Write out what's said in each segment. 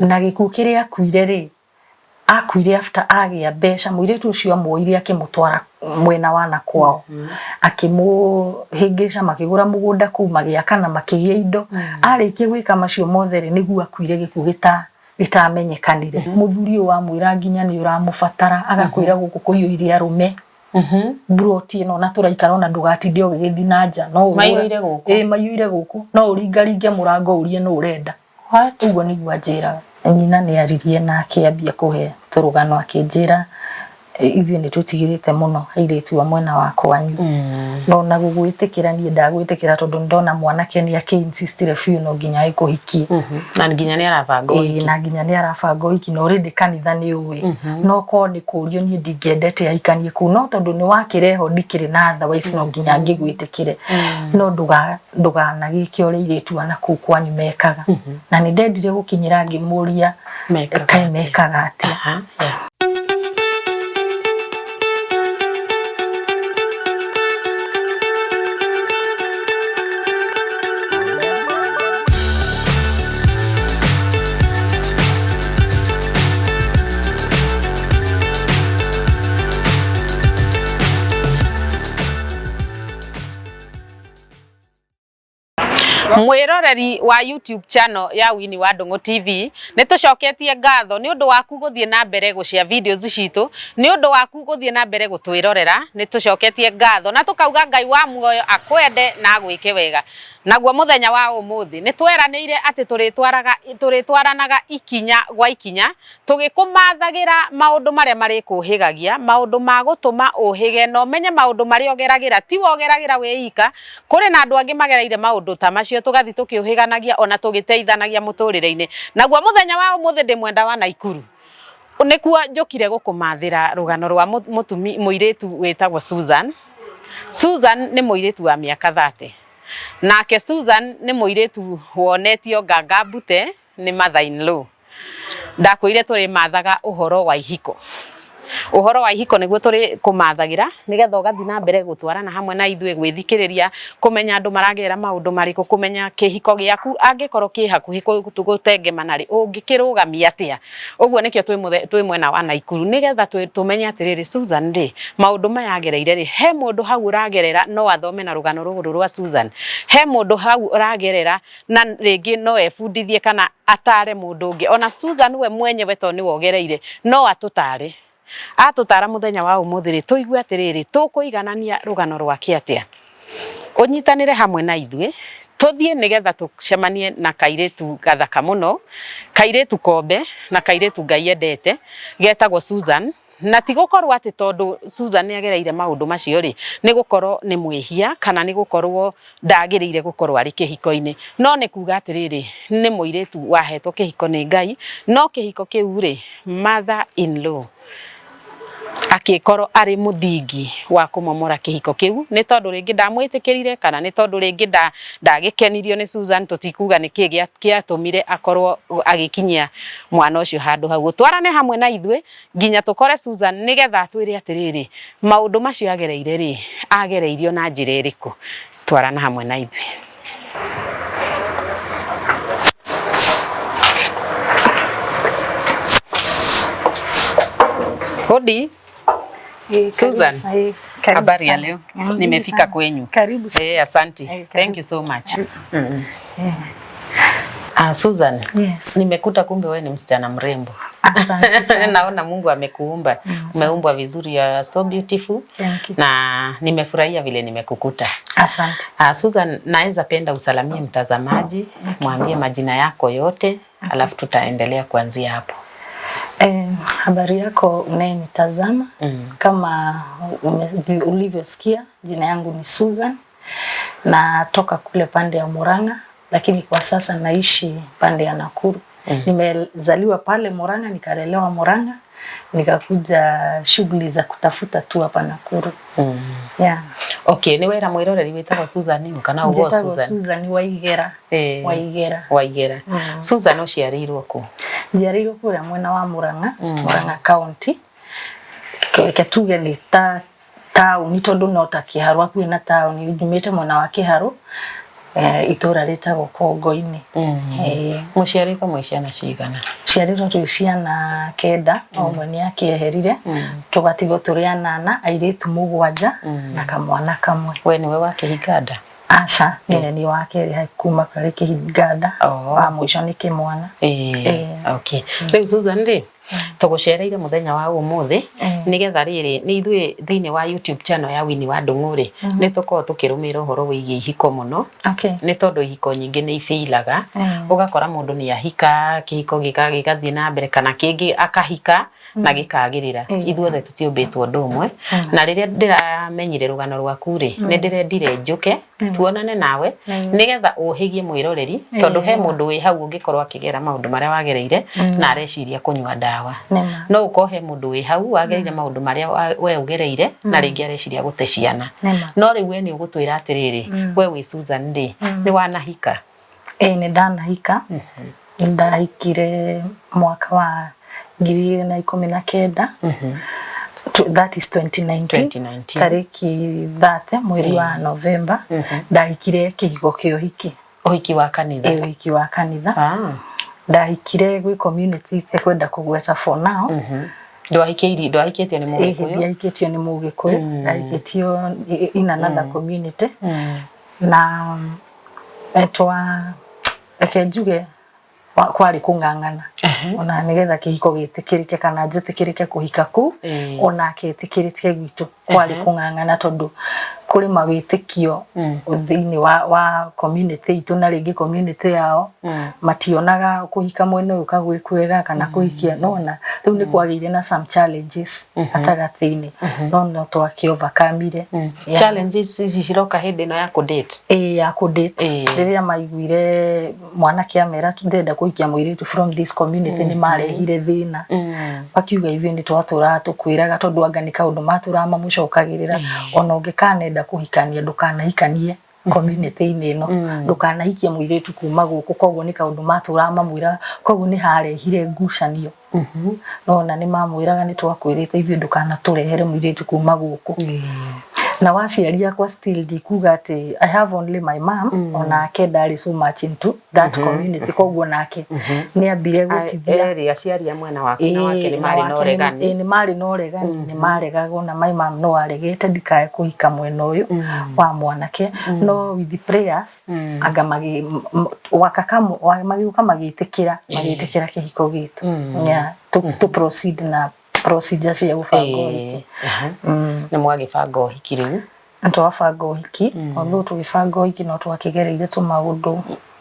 Na gĩkuũ kĩrĩa akuire rĩ, akuire after agĩa mbeca. Mũirĩtu ũcio amuoire akĩmũtwara mwena wa na kwao, akĩmũhĩngĩca, makĩgũra mũgũnda kũu, magĩaka na makĩgĩa indo. Arĩkia gwĩka macio mothe rĩ, nĩguo akuire gĩkuũ gĩtamenyekanire. Mũthuri ũyũ wamwĩra nginya nĩ ũramũbatara, agakwĩra gũkũ kũiyũire arũme, mburoti ĩno na tũraikara, ona ndũgatinde ũgĩgĩthiĩ na nja, no ũgũre- Maiyũire gũkũ? Ĩĩ, maiyũire gũkũ, no ũringaringe mũrango ũrie nũ ũrenda. What? Ũguo nĩguo anjĩraga. Nyina nĩ aririe na akĩambia kũhe tũrũgano, akĩnjĩra, "Ithuĩ nĩ twĩtigĩrĩte mũno airĩtu a mwena wa kwanyu, no na gũgwĩtĩkĩra niĩ ndagwĩtĩkĩra tondũ nĩndona mwanake nĩ akĩ-insistire biũ no nginya agĩkũhikie." Na nginya nĩ arabanga ũhiki. Ĩĩ, na nginya nĩ arabanga ũhiki, na already kanitha nĩ ũĩ. No korwo nĩ kũrio niĩ ndingĩendete ahikanie kũu, no tondũ nĩ wakĩreho ndikĩrĩ na otherwise no nginya ngĩgwĩtĩkĩre. No ndũganagĩke ũrĩa airĩtu a nakũu kwanyu mekaga. Na nĩ ndendire gũkinyĩra ngĩmũria Mekaga kaĩ atĩa? Mekaga atĩa. Aha, yeah. Mwĩroreri wa YouTube channel ya Winnie wa Ndung'u TV, nĩ tũcoketie ngatho nĩ ũndũ waku gũthiĩ na mbere gũshare videos citũ, nĩ ũndũ waku gũthiĩ na mbere gũtwĩrorera. Nĩ tũcoketie ngatho na tũkauga Ngai wa muoyo akwende na agwĩke wega. Naguo mũthenya wa ũmũthĩ nĩ tweranĩire atĩ tũrĩtwaraga tũrĩtwaranaga ikinya gwa ikinya tũgĩkũmathagĩra maũndũ marĩa marĩkũhĩgagia, maũndũ ma gũtũma ũhĩge na ũmenye maũndũ marĩa ũgeragĩra tiwe ũgeragĩra wĩ ika, kũrĩ na andũ angĩ magereire maũndũ ta macio, tũgathiĩ tũkĩũhĩganagia ona tũgĩteithanagia mũtũrĩre-inĩ. Naguo mũthenya wa ũmũthĩ ndĩ mwenda wa Naikuru, nĩkuo njũkire gũkũmathĩra rũgano rwa mũtumia, mũirĩtu wĩtagwo Susan. Susan nĩ mũirĩtu wa mĩaka 30. Nake Susan nĩ mũirĩtu wonetio nganga mbute nĩ mother in law. Ndakwĩrire tũrĩmathaga ũhoro wa ihiko. Ũhoro wa ihiko nĩguo tũrĩkũmathagĩra nĩgetha ũgathiĩ na mbere gũtwarana hamwe na ithuĩ, gwĩthikĩrĩria, kũmenya andũ maragerera maũndũ marĩkũ, kũmenya kĩhiko gĩaku angĩkorwo kĩ hakuhĩ gũtengemana rĩ, ũngĩkĩrũgamia atĩa. Ũguo nĩkĩo twĩ mwena wa Naikuru nĩgetha tũmenye atĩrĩrĩ, Susan rĩ, maũndũ maya agereire rĩ, he mũndũ hau ũragerera no athome na rũgano rũrũ rwa Susan? He mũndũ hau ũragerera na rĩngĩ no ebundithie kana atare mũndũ ũngĩ? Ona Susan we mwenyewe tondũ nĩwe ũgereire no atũtare. Atũtara mũthenya wa ũmũthĩ rĩ, tũigue atĩrĩrĩ, tũkũiganania rũgano rwake atĩa? Ũnyitanĩre hamwe na ithuĩ tũthiĩ nĩgetha tũcemanie na kairĩtu gathaka mũno, kairĩtu kombe na kairĩtu Ngai endete getagwo Susan. Na ti gũkorwo atĩ tondũ Susan nĩ agereire maũndũ macio rĩ, nĩ gũkorwo nĩ mwĩhia kana nĩ gũkorwo ndagĩrĩire gũkorwo arĩ kĩhiko-inĩ. No nĩ kuga atĩrĩrĩ, nĩ mũirĩtu wahetwo kĩhiko nĩ Ngai, no kĩhiko kĩu rĩ, mother in law akĩkorwo arĩ mũthingi wa kũmomora kĩhiko kĩu, nĩ tondũ rĩngĩ ndamwĩtĩkĩrire kana nĩ tondũ rĩngĩ ndagĩkenirio nĩ Susan, tũtikuga nĩkĩ gĩatũmire akorwo agĩkinyia mwana ũcio handũ hau. Ũtwarane hamwe na ithuĩ nginya tũkore Susan nĩgetha atwĩre atĩrĩrĩ, maũndũ macio agereire rĩ, agereirio na njĩra ĩrĩkũ. Twarana hamwe na ithuĩ. Hodi. Susan, habari ya leo? Nimefika kwenyu. Karibu sana. Eh, asante. Thank you so much. Ah, Susan, Yes. nimekuta kumbe wewe ni msichana mrembo. Asante sana. Naona Mungu amekuumba. Umeumbwa vizuri, you are so beautiful. Thank you. Na nimefurahia vile nimekukuta. Asante. Ah, Susan, naweza penda usalamie mtazamaji, mwambie majina yako yote, alafu tutaendelea kuanzia hapo. Habari yako unayenitazama. Kama ulivyosikia, jina yangu ni Susan. Natoka kule pande ya Murang'a, lakini kwa sasa naishi pande ya Nakuru. Nimezaliwa pale Murang'a, nikalelewa Murang'a, nikakuja shughuli za kutafuta tu hapa Nakuru. Yeah. Okay, nĩ wera mwĩroreri wĩtagwo Susan kana ũguo Njĩtagwo Susan? Susan Waigera. Waigera. Waigera. Susan, ũciarĩirwo kũ? Njiarĩirwo kũrĩa mwena wa Murang'a, Murang'a County. Reke tuge nĩ ta taũni tondũ no ta Kĩharũ, hakuhĩ na taũni. Nyumĩte mwena wa Kĩharũ. Itũra rĩtagwo Kongo-inĩ. Mũciarĩtwo mwĩ ciana cigana? Ciarĩtwo twĩ ciana 9, o ũmwe nĩ akĩeherire, tũgatigwo tũrĩ 8, airĩtu 7 na kamwana kamwe. We nĩwe wa kĩhinganda? Aca, niĩ nĩ wa kerĩ kuma karĩ kĩhinganda, wa mũico nĩ kĩmwana. Okay. Rĩu Susan rĩ, tũgũcereire mũthenya wa ũmũthĩ nĩgetha rĩrĩ nĩ ithuĩ thĩinĩ wa YouTube channel ya Winnie wa Ndung'u rĩ, nĩ tũkoragwo tũkĩrũmĩrĩra ũhoro wĩgiĩ ihiko mũno, nĩ tondũ ihiko nyingĩ nĩ ibĩilaga, ũgakora mũndũ nĩ ahika kĩhiko gĩgathiĩ na mbere kana kĩngĩ akahika na gĩkagĩrĩra. Ithuothe tũtiũmbĩtwo ũndũ ũmwe, na rĩrĩa ndĩramenyire rũgano rwaku rĩ, nĩ ndĩrendire njũke tuonane nawe nigetha ũhĩgie mwĩroreri, tondũ he mũndũ wĩ hau ũngĩkorwo akĩgera maũndũ marĩa wagereire na areciria kũnyua ndawa. No ũkorwo he mũndũ wĩ hau wagereire maũndũ marĩa we ũgereire na rĩngĩ areciria gũte ciana. No rĩu we nĩ ũgũtwĩra atĩrĩrĩ, we wĩ Susan rĩ, nĩ wanahika? Ĩĩ nĩ ndanahika. Ndahikire mwaka wa 2019, that is 2019, tarĩki 30 mweri wa November, ndahikire kĩhiko kĩa ũhiki. Ũhiki wa kanitha? Ĩĩ, ũhiki wa kanitha. Ndahikire gwĩ community itekwenda kũgweta for now. Ndwahikĩtio nĩ Mũgĩkũyũ? Ndiahikĩtio nĩ Mũgĩkũyũ, ndahikĩtio in another community. Na twa reke njuge kwarĩ kũng'ang'ana ona nĩgetha kĩhiko gĩtĩkĩrĩke kana njĩtĩkĩrĩke kũhika kũu, onake etĩkĩrĩke gwitũ, kwarĩ kũng'ang'ana tondũ kũrĩ mawĩtĩkio thĩinĩ wa community itũ na rĩngĩ community yao mationaga kũhika mwena ũyũ ka gwĩ kwega kana kũhikia nona rĩu nĩ kwagĩire na some challenges gatagatĩ-inĩ, no no twakĩ overcome-ire. Challenges ici ciroka hĩndĩ ĩno ya kũ date? Ĩĩ, ya kũ date. Rĩrĩa maiguire mwanake amera ndĩrenda kũhikia mũirĩtu from this community, nĩ marehire thĩna, makiuga ithuĩ nĩ twatũraga tũkwĩraga, tondũ anga nĩ kaũndũ matũraga mamũcokagĩrĩra, ona ũngĩkanenda kũhikania ndũkanahikanie community-inĩ ĩno, ndũkanahikie mũirĩtu kuma gũkũ. Koguo nĩ kaũndũ matũraga mamwĩraga, koguo nĩ harehire ngucanio. Nona nĩ mamwĩraga nĩ twakwĩrĩte ithuĩ ndũkanatũrehere mũirĩtu kuma gũkũ. Na waciari akwa still ndikuga atĩ I have only my mom, onake ndarĩ so much into that community, koguo nake nĩ ambire gũtithia. Erĩ aciari a mwena waku na wake nĩ marĩ na ũregani? Nĩ marĩ na ũregani, nĩ maregagwo, na my mom no aregete ndikae kũhika mwena ũyũ wa mwanake, no with the prayers anga magĩũka magĩtĩkĩra kĩhiko gitũ, yeah, to proceed na procedure cia gũbanga ũhiki. Nĩ mwagĩbanga ũhiki rĩu? Twabanga ũhiki, although tũgĩbanga ũhiki no twakĩgereire tũmaũndũ,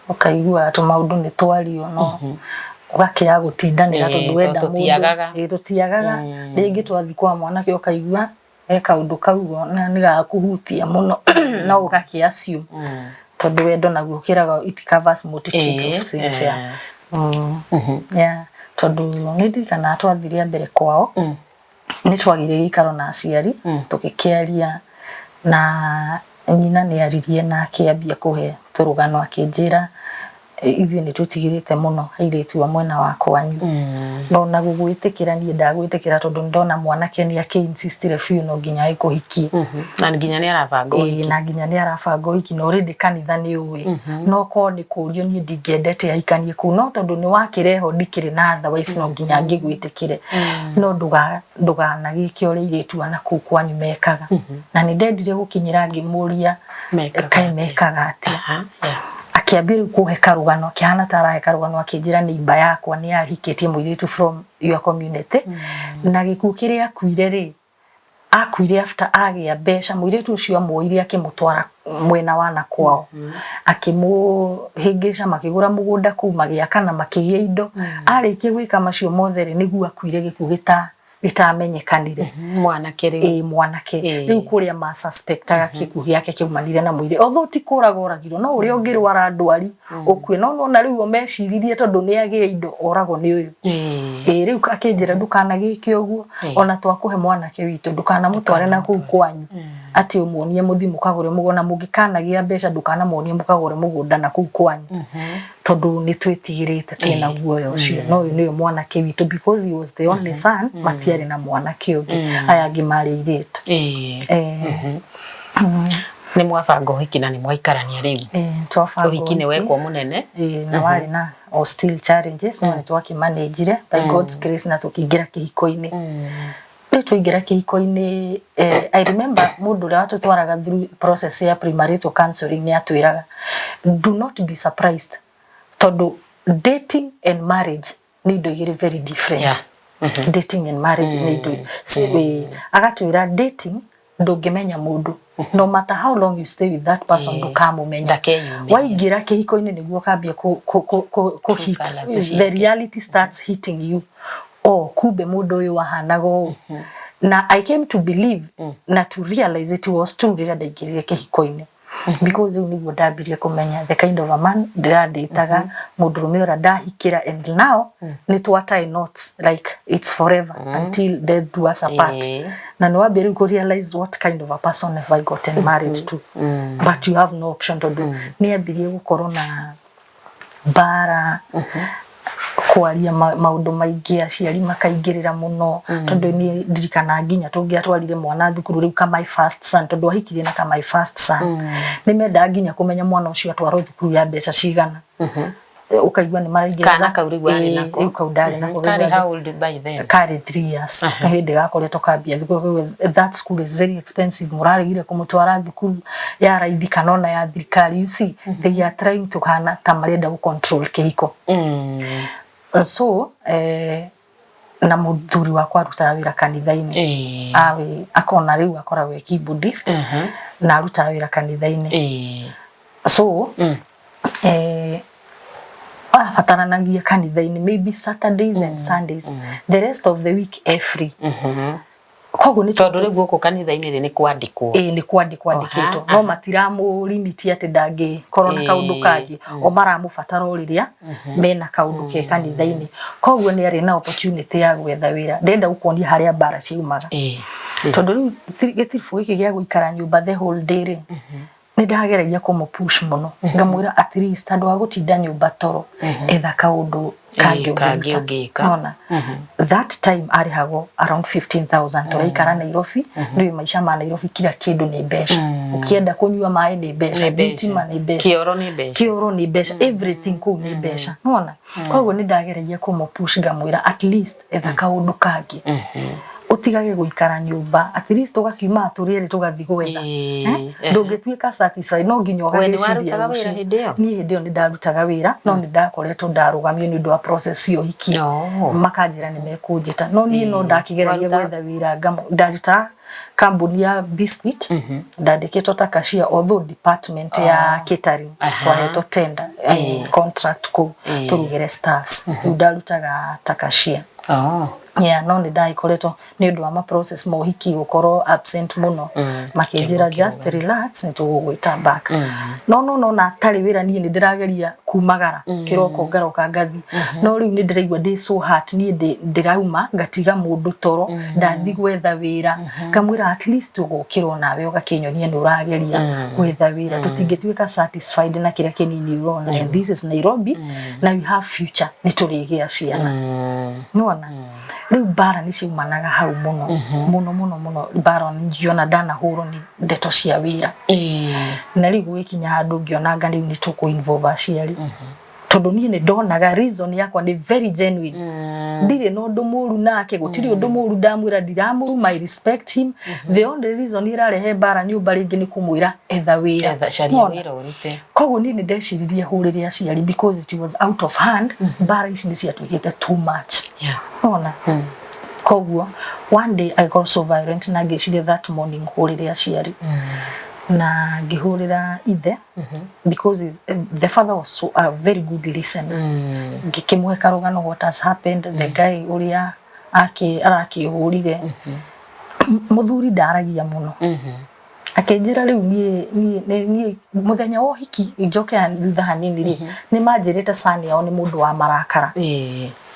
ũkaigua tũmaũndũ nĩ twario, no ũgakĩaga gũtindanĩra tondũ wenda mũndũ. Tũtiagaga. Tũtiagaga. Rĩngĩ twathiĩ kwa mwanake ũkaigua he kaũndũ kau na nĩ gakũhutia mũno, no ũgakĩ assume tondũ wendo naguo ũkĩraga it covers multitude of sins. Yeah, tondũ nĩ ndirikanaga twathire mbere kwao, nĩ twagĩire gĩikaro na aciari, tũgĩkĩaria na nyina, nĩ aririe na akĩambia kũhe tũrũgano, akĩnjĩra ithuĩ nĩ twĩtigĩrĩte mũno airĩtu a mwena wa kwanyu, no na gũgwĩtĩkĩra niĩ ndagwĩtĩkĩra tondũ nĩndona mwanake nĩ akĩ insistire biũ no nginya ĩkũhikie. Na nginya nĩ arabanga ũhiki. Na nginya nĩ arabanga ũhiki, na already kanitha nĩ ũĩ, no korwo nĩ kũrio niĩ ndingĩendete ahikanie kũu, no tondũ nĩ wakĩreho ndikĩrĩ na otherwise no nginya ngĩgwĩtĩkĩre, no ndũganagĩke ũrĩa airĩtu a nakũu kwanyu mekaga. Na nĩ ndendire gũkinyĩra ngĩmũria kaĩ mekaga atĩa. Akĩambia rĩu kũhe karũgano, akĩhana ta arahe karũgano, akĩnjĩra neighbor yakwa nĩ ahikĩtie mũirĩtu from your community, na gĩkuũ kĩrĩa akuire rĩ, akuire after agĩa mbeca. Mũirĩtu ũcio amuoire akĩmũtwara mwena wa na kwao, akĩmũhĩngĩca, makĩgũra mũgũnda kũu, magĩaka na makĩgĩa indo. Arĩkia gwĩka macio mothe rĩ, nĩguo akuire gĩkuũ gĩtamenyekanire. Mwanake rĩu? Ĩĩ, mwanake rĩu. Kũrĩa ma suspectaga gĩkuũ gĩake kĩaumanire na mũirĩtu, although ti kũragwo oragirwo, no ũrĩa ũngĩrwara ndwari ũkue, no nona rĩu o meciririe tondũ nĩ agĩa indo oragwo nĩ ũyũ. Ĩĩ, rĩu akĩnjĩra ndũkanagĩke ũguo, ona twakũhe mwanake witũ ndũkanamũtware na kũu kwanyu atĩ ũmuonie mũthiĩ mũkagũre mũgũnda, mũngĩkanagĩa mbeca ndũkanamuonie mũkagũre mũgũnda na kũu kwanyu, tondũ nĩ twĩtigĩrĩte, twĩna guoya ũcio, no ũyũ nĩwe mwanake witũ, because he was the only son, matiarĩ na mwanake ũngĩ, aya angĩ marĩ airĩtu. Nĩ mwabanga ũhiki na nĩ mwaikarania rĩu? Twabanga. Ũhiki nĩ wekwo mũnene. Na warĩ na o still challenges, no nĩ twakĩmanĩnjire by God's grace na tũkĩingĩra kĩhiko-inĩ. Rĩu twaingĩra kĩhiko-inĩ, I remember mũndũ ũrĩa watũtwaraga through process ya premarital counseling nĩ atwĩraga, "Do not be surprised, tondũ dating and marriage nĩ indo igĩrĩ very different." Dating and marriage nĩ indo agatwĩra dating ndũngĩmenya mũndũ, no matter how long you stay with that person, ndũkamũmenya. Ndakeyumĩria. Waingĩra kĩhiko-inĩ nĩguo ũkambia kũ hit colours ciake. The reality starts hitting you, oh, kumbe mũndũ ũyũ wahanaga ũũ. Na I came to believe na to realize it was true rĩrĩa ndaingĩrire kĩhiko-inĩ, because rĩu nĩguo ndambirie kũmenya the kind of a man ndĩrandĩtaga, mũndũrũme ũrĩa ndahikĩra, and now nĩ twa tie knots like it's forever until death do us apart. Na nĩ wambia rĩu kũ realize what kind of a person have I gotten married to, but you have no option, tondũ nĩ ambirie gũkorwo na mbara, kwaria maũndũ maingĩ, aciari makaingĩrĩra mũno, tondũ niĩ ndirikana nginya tũngĩatwarire mwana thukuru rĩu ka my first son, tondũ ahikirie na ka my first son, nĩ mendaga nginya kũmenya mwana ũcio atwarwo thukuru ya mbeca cigana. Ũkaigua nĩ maraingĩrĩra. Kana kau rĩu arĩ nako? Rĩu kau ndarĩ nako. Karĩ how old by then? Karĩ 3 years. Nĩ hĩndĩ gakoretwo kambia thukuru. That school is very expensive, mũraregire kũmũtwara thukuru ya raithi kana ona ya thirikari? You see, they are trying to hana ta marenda gũ control kĩhiko. So na mũthuri wakwa arutaga wĩra kanitha-inĩ. Awe akona rĩu akoragwo e keyboardist na arutaga wĩra kanitha-inĩ. So abataranagia kanitha-inĩ maybe Saturdays and Sundays, the rest of the week e free. Koguo nĩ Tondũ rĩu gũkũ kanitha-inĩ rĩ nĩ kwandĩkwo. Ĩĩ, nĩ kwandĩkwo andĩkĩtwo, no matiramũrimiti atĩ ndangĩkorwo na kaũndũ kangĩ, o maramũbatara o rĩrĩa mena kaũndũ ke kanitha-inĩ. Koguo nĩ arĩ na opportunity ya gwetha wĩra. Ndĩrenda gũkuonia harĩa mbara ciumaga, tondũ rĩu gĩtiribũ gĩkĩ gĩa gũikara nyũmba the whole day rĩ, nĩ ndageragia kũmũ push mũno, ngamwĩra at least handũ ha gũtinda nyũmba toro, etha kaũndũ kangĩ kangĩ ũngĩruta. Ũngĩka. Nona that time arĩhagwo around 15,000. Tũraikara Nairobi, nĩ maica ma Nairobi, kila kĩndũ nĩ mbeca. Ũkĩenda kũnyua maĩ nĩ mbeca, Nĩ mbeca. thitima nĩ mbeca, Kĩoro nĩ mbeca. Kĩoro nĩ mbeca, everything kũu nĩ mbeca, nona. Koguo nĩ ndageragia kũmũ push, ngamwĩra at least etha kaũndũ kangĩ, ũtigage gũikara nyũmba, at least ũgakiuma tũrĩ erĩ tũgathiĩ gwetha. Eh? Ndũngĩtuĩka satisfied, no nginya We nĩ ũgagĩciria warutaga wĩra rũciũ. hĩndĩ ĩyo? Niĩ hĩndĩ ĩyo nĩ ndarutaga wĩra, no nĩ ndakoretwo ndarũgamio nĩ ũndũ wa process ya ũhiki. Makanjĩra nĩ mekũnjĩta, no niĩ no ndakĩgeragia gwetha wĩra. Ndarutaga kambuni ya biscuit, ndandĩkĩtwo ta cashier, although department ya catering. Twahetwo tender, contract kũu tũrugĩre staffs, rĩu ndarutaga ta cashier. Yeah, no nĩ ndagĩkoretwo nĩ ũndũ wa ma process ma ũhiki gũkorwo absent mũno, makĩnjĩra just relax, nĩ tũgũgwĩta back. No nona atarĩ wĩra, niĩ nĩ ndĩrageria kumagara kĩroko ngaroka ngathi, no rĩu nĩ ndĩraigua ndĩ so hurt. Niĩ ndĩrauma ngatiga mũndũ toro ndathi gwetha wĩra. Ngamwĩra at least ũgũkĩrwo nawe ũgakĩnyonia nĩ ũrageria gwetha wĩra, tũtingĩtuĩka satisfied na kĩrĩa kĩnini ũrona, and this is Nairobi na we have future, nĩ tũrĩgĩa ciana. Nĩwona rĩu mbara nĩ ciumanaga hau mũno mũno mũno mũno. Mbara njiona ndanahũrwo nĩ ndeto cia wĩra. Na rĩu gũgĩkinya handũ ngĩona rĩu nĩ tũkũ involve aciari, tondũ niĩ nĩ ndonaga reason yakwa nĩ very genuine. Ndirĩ na ũndũ mũru nake, gũtirĩ ũndũ mũru ndamwĩra, ndiramũruma, I respect him. The only reason ĩrarehe mbara nyũmba rĩngĩ nĩ kũmwĩra etha wĩra. Etha, caria Nĩwona? wĩra ũrute. Koguo niĩ nĩ ndeciririe hũrĩre aciari because it was out of hand. Mbara ici nĩ ciatuĩkĩte too much. Ona koguo one day I got so violent na ngĩciria that morning hũrĩre aciari, na ngĩhũrĩra ithe because the father was so a very good listener. Ngĩkĩmũhe karũgano what has happened, the guy ũrĩa arakĩhũrire. Mũthuri ndaragia mũno, akĩnjĩra rĩu niĩ mũthenya wa ũhiki, njoke thutha hanini rĩ, nĩ manjĩrĩte son yao nĩ mũndũ wa marakara.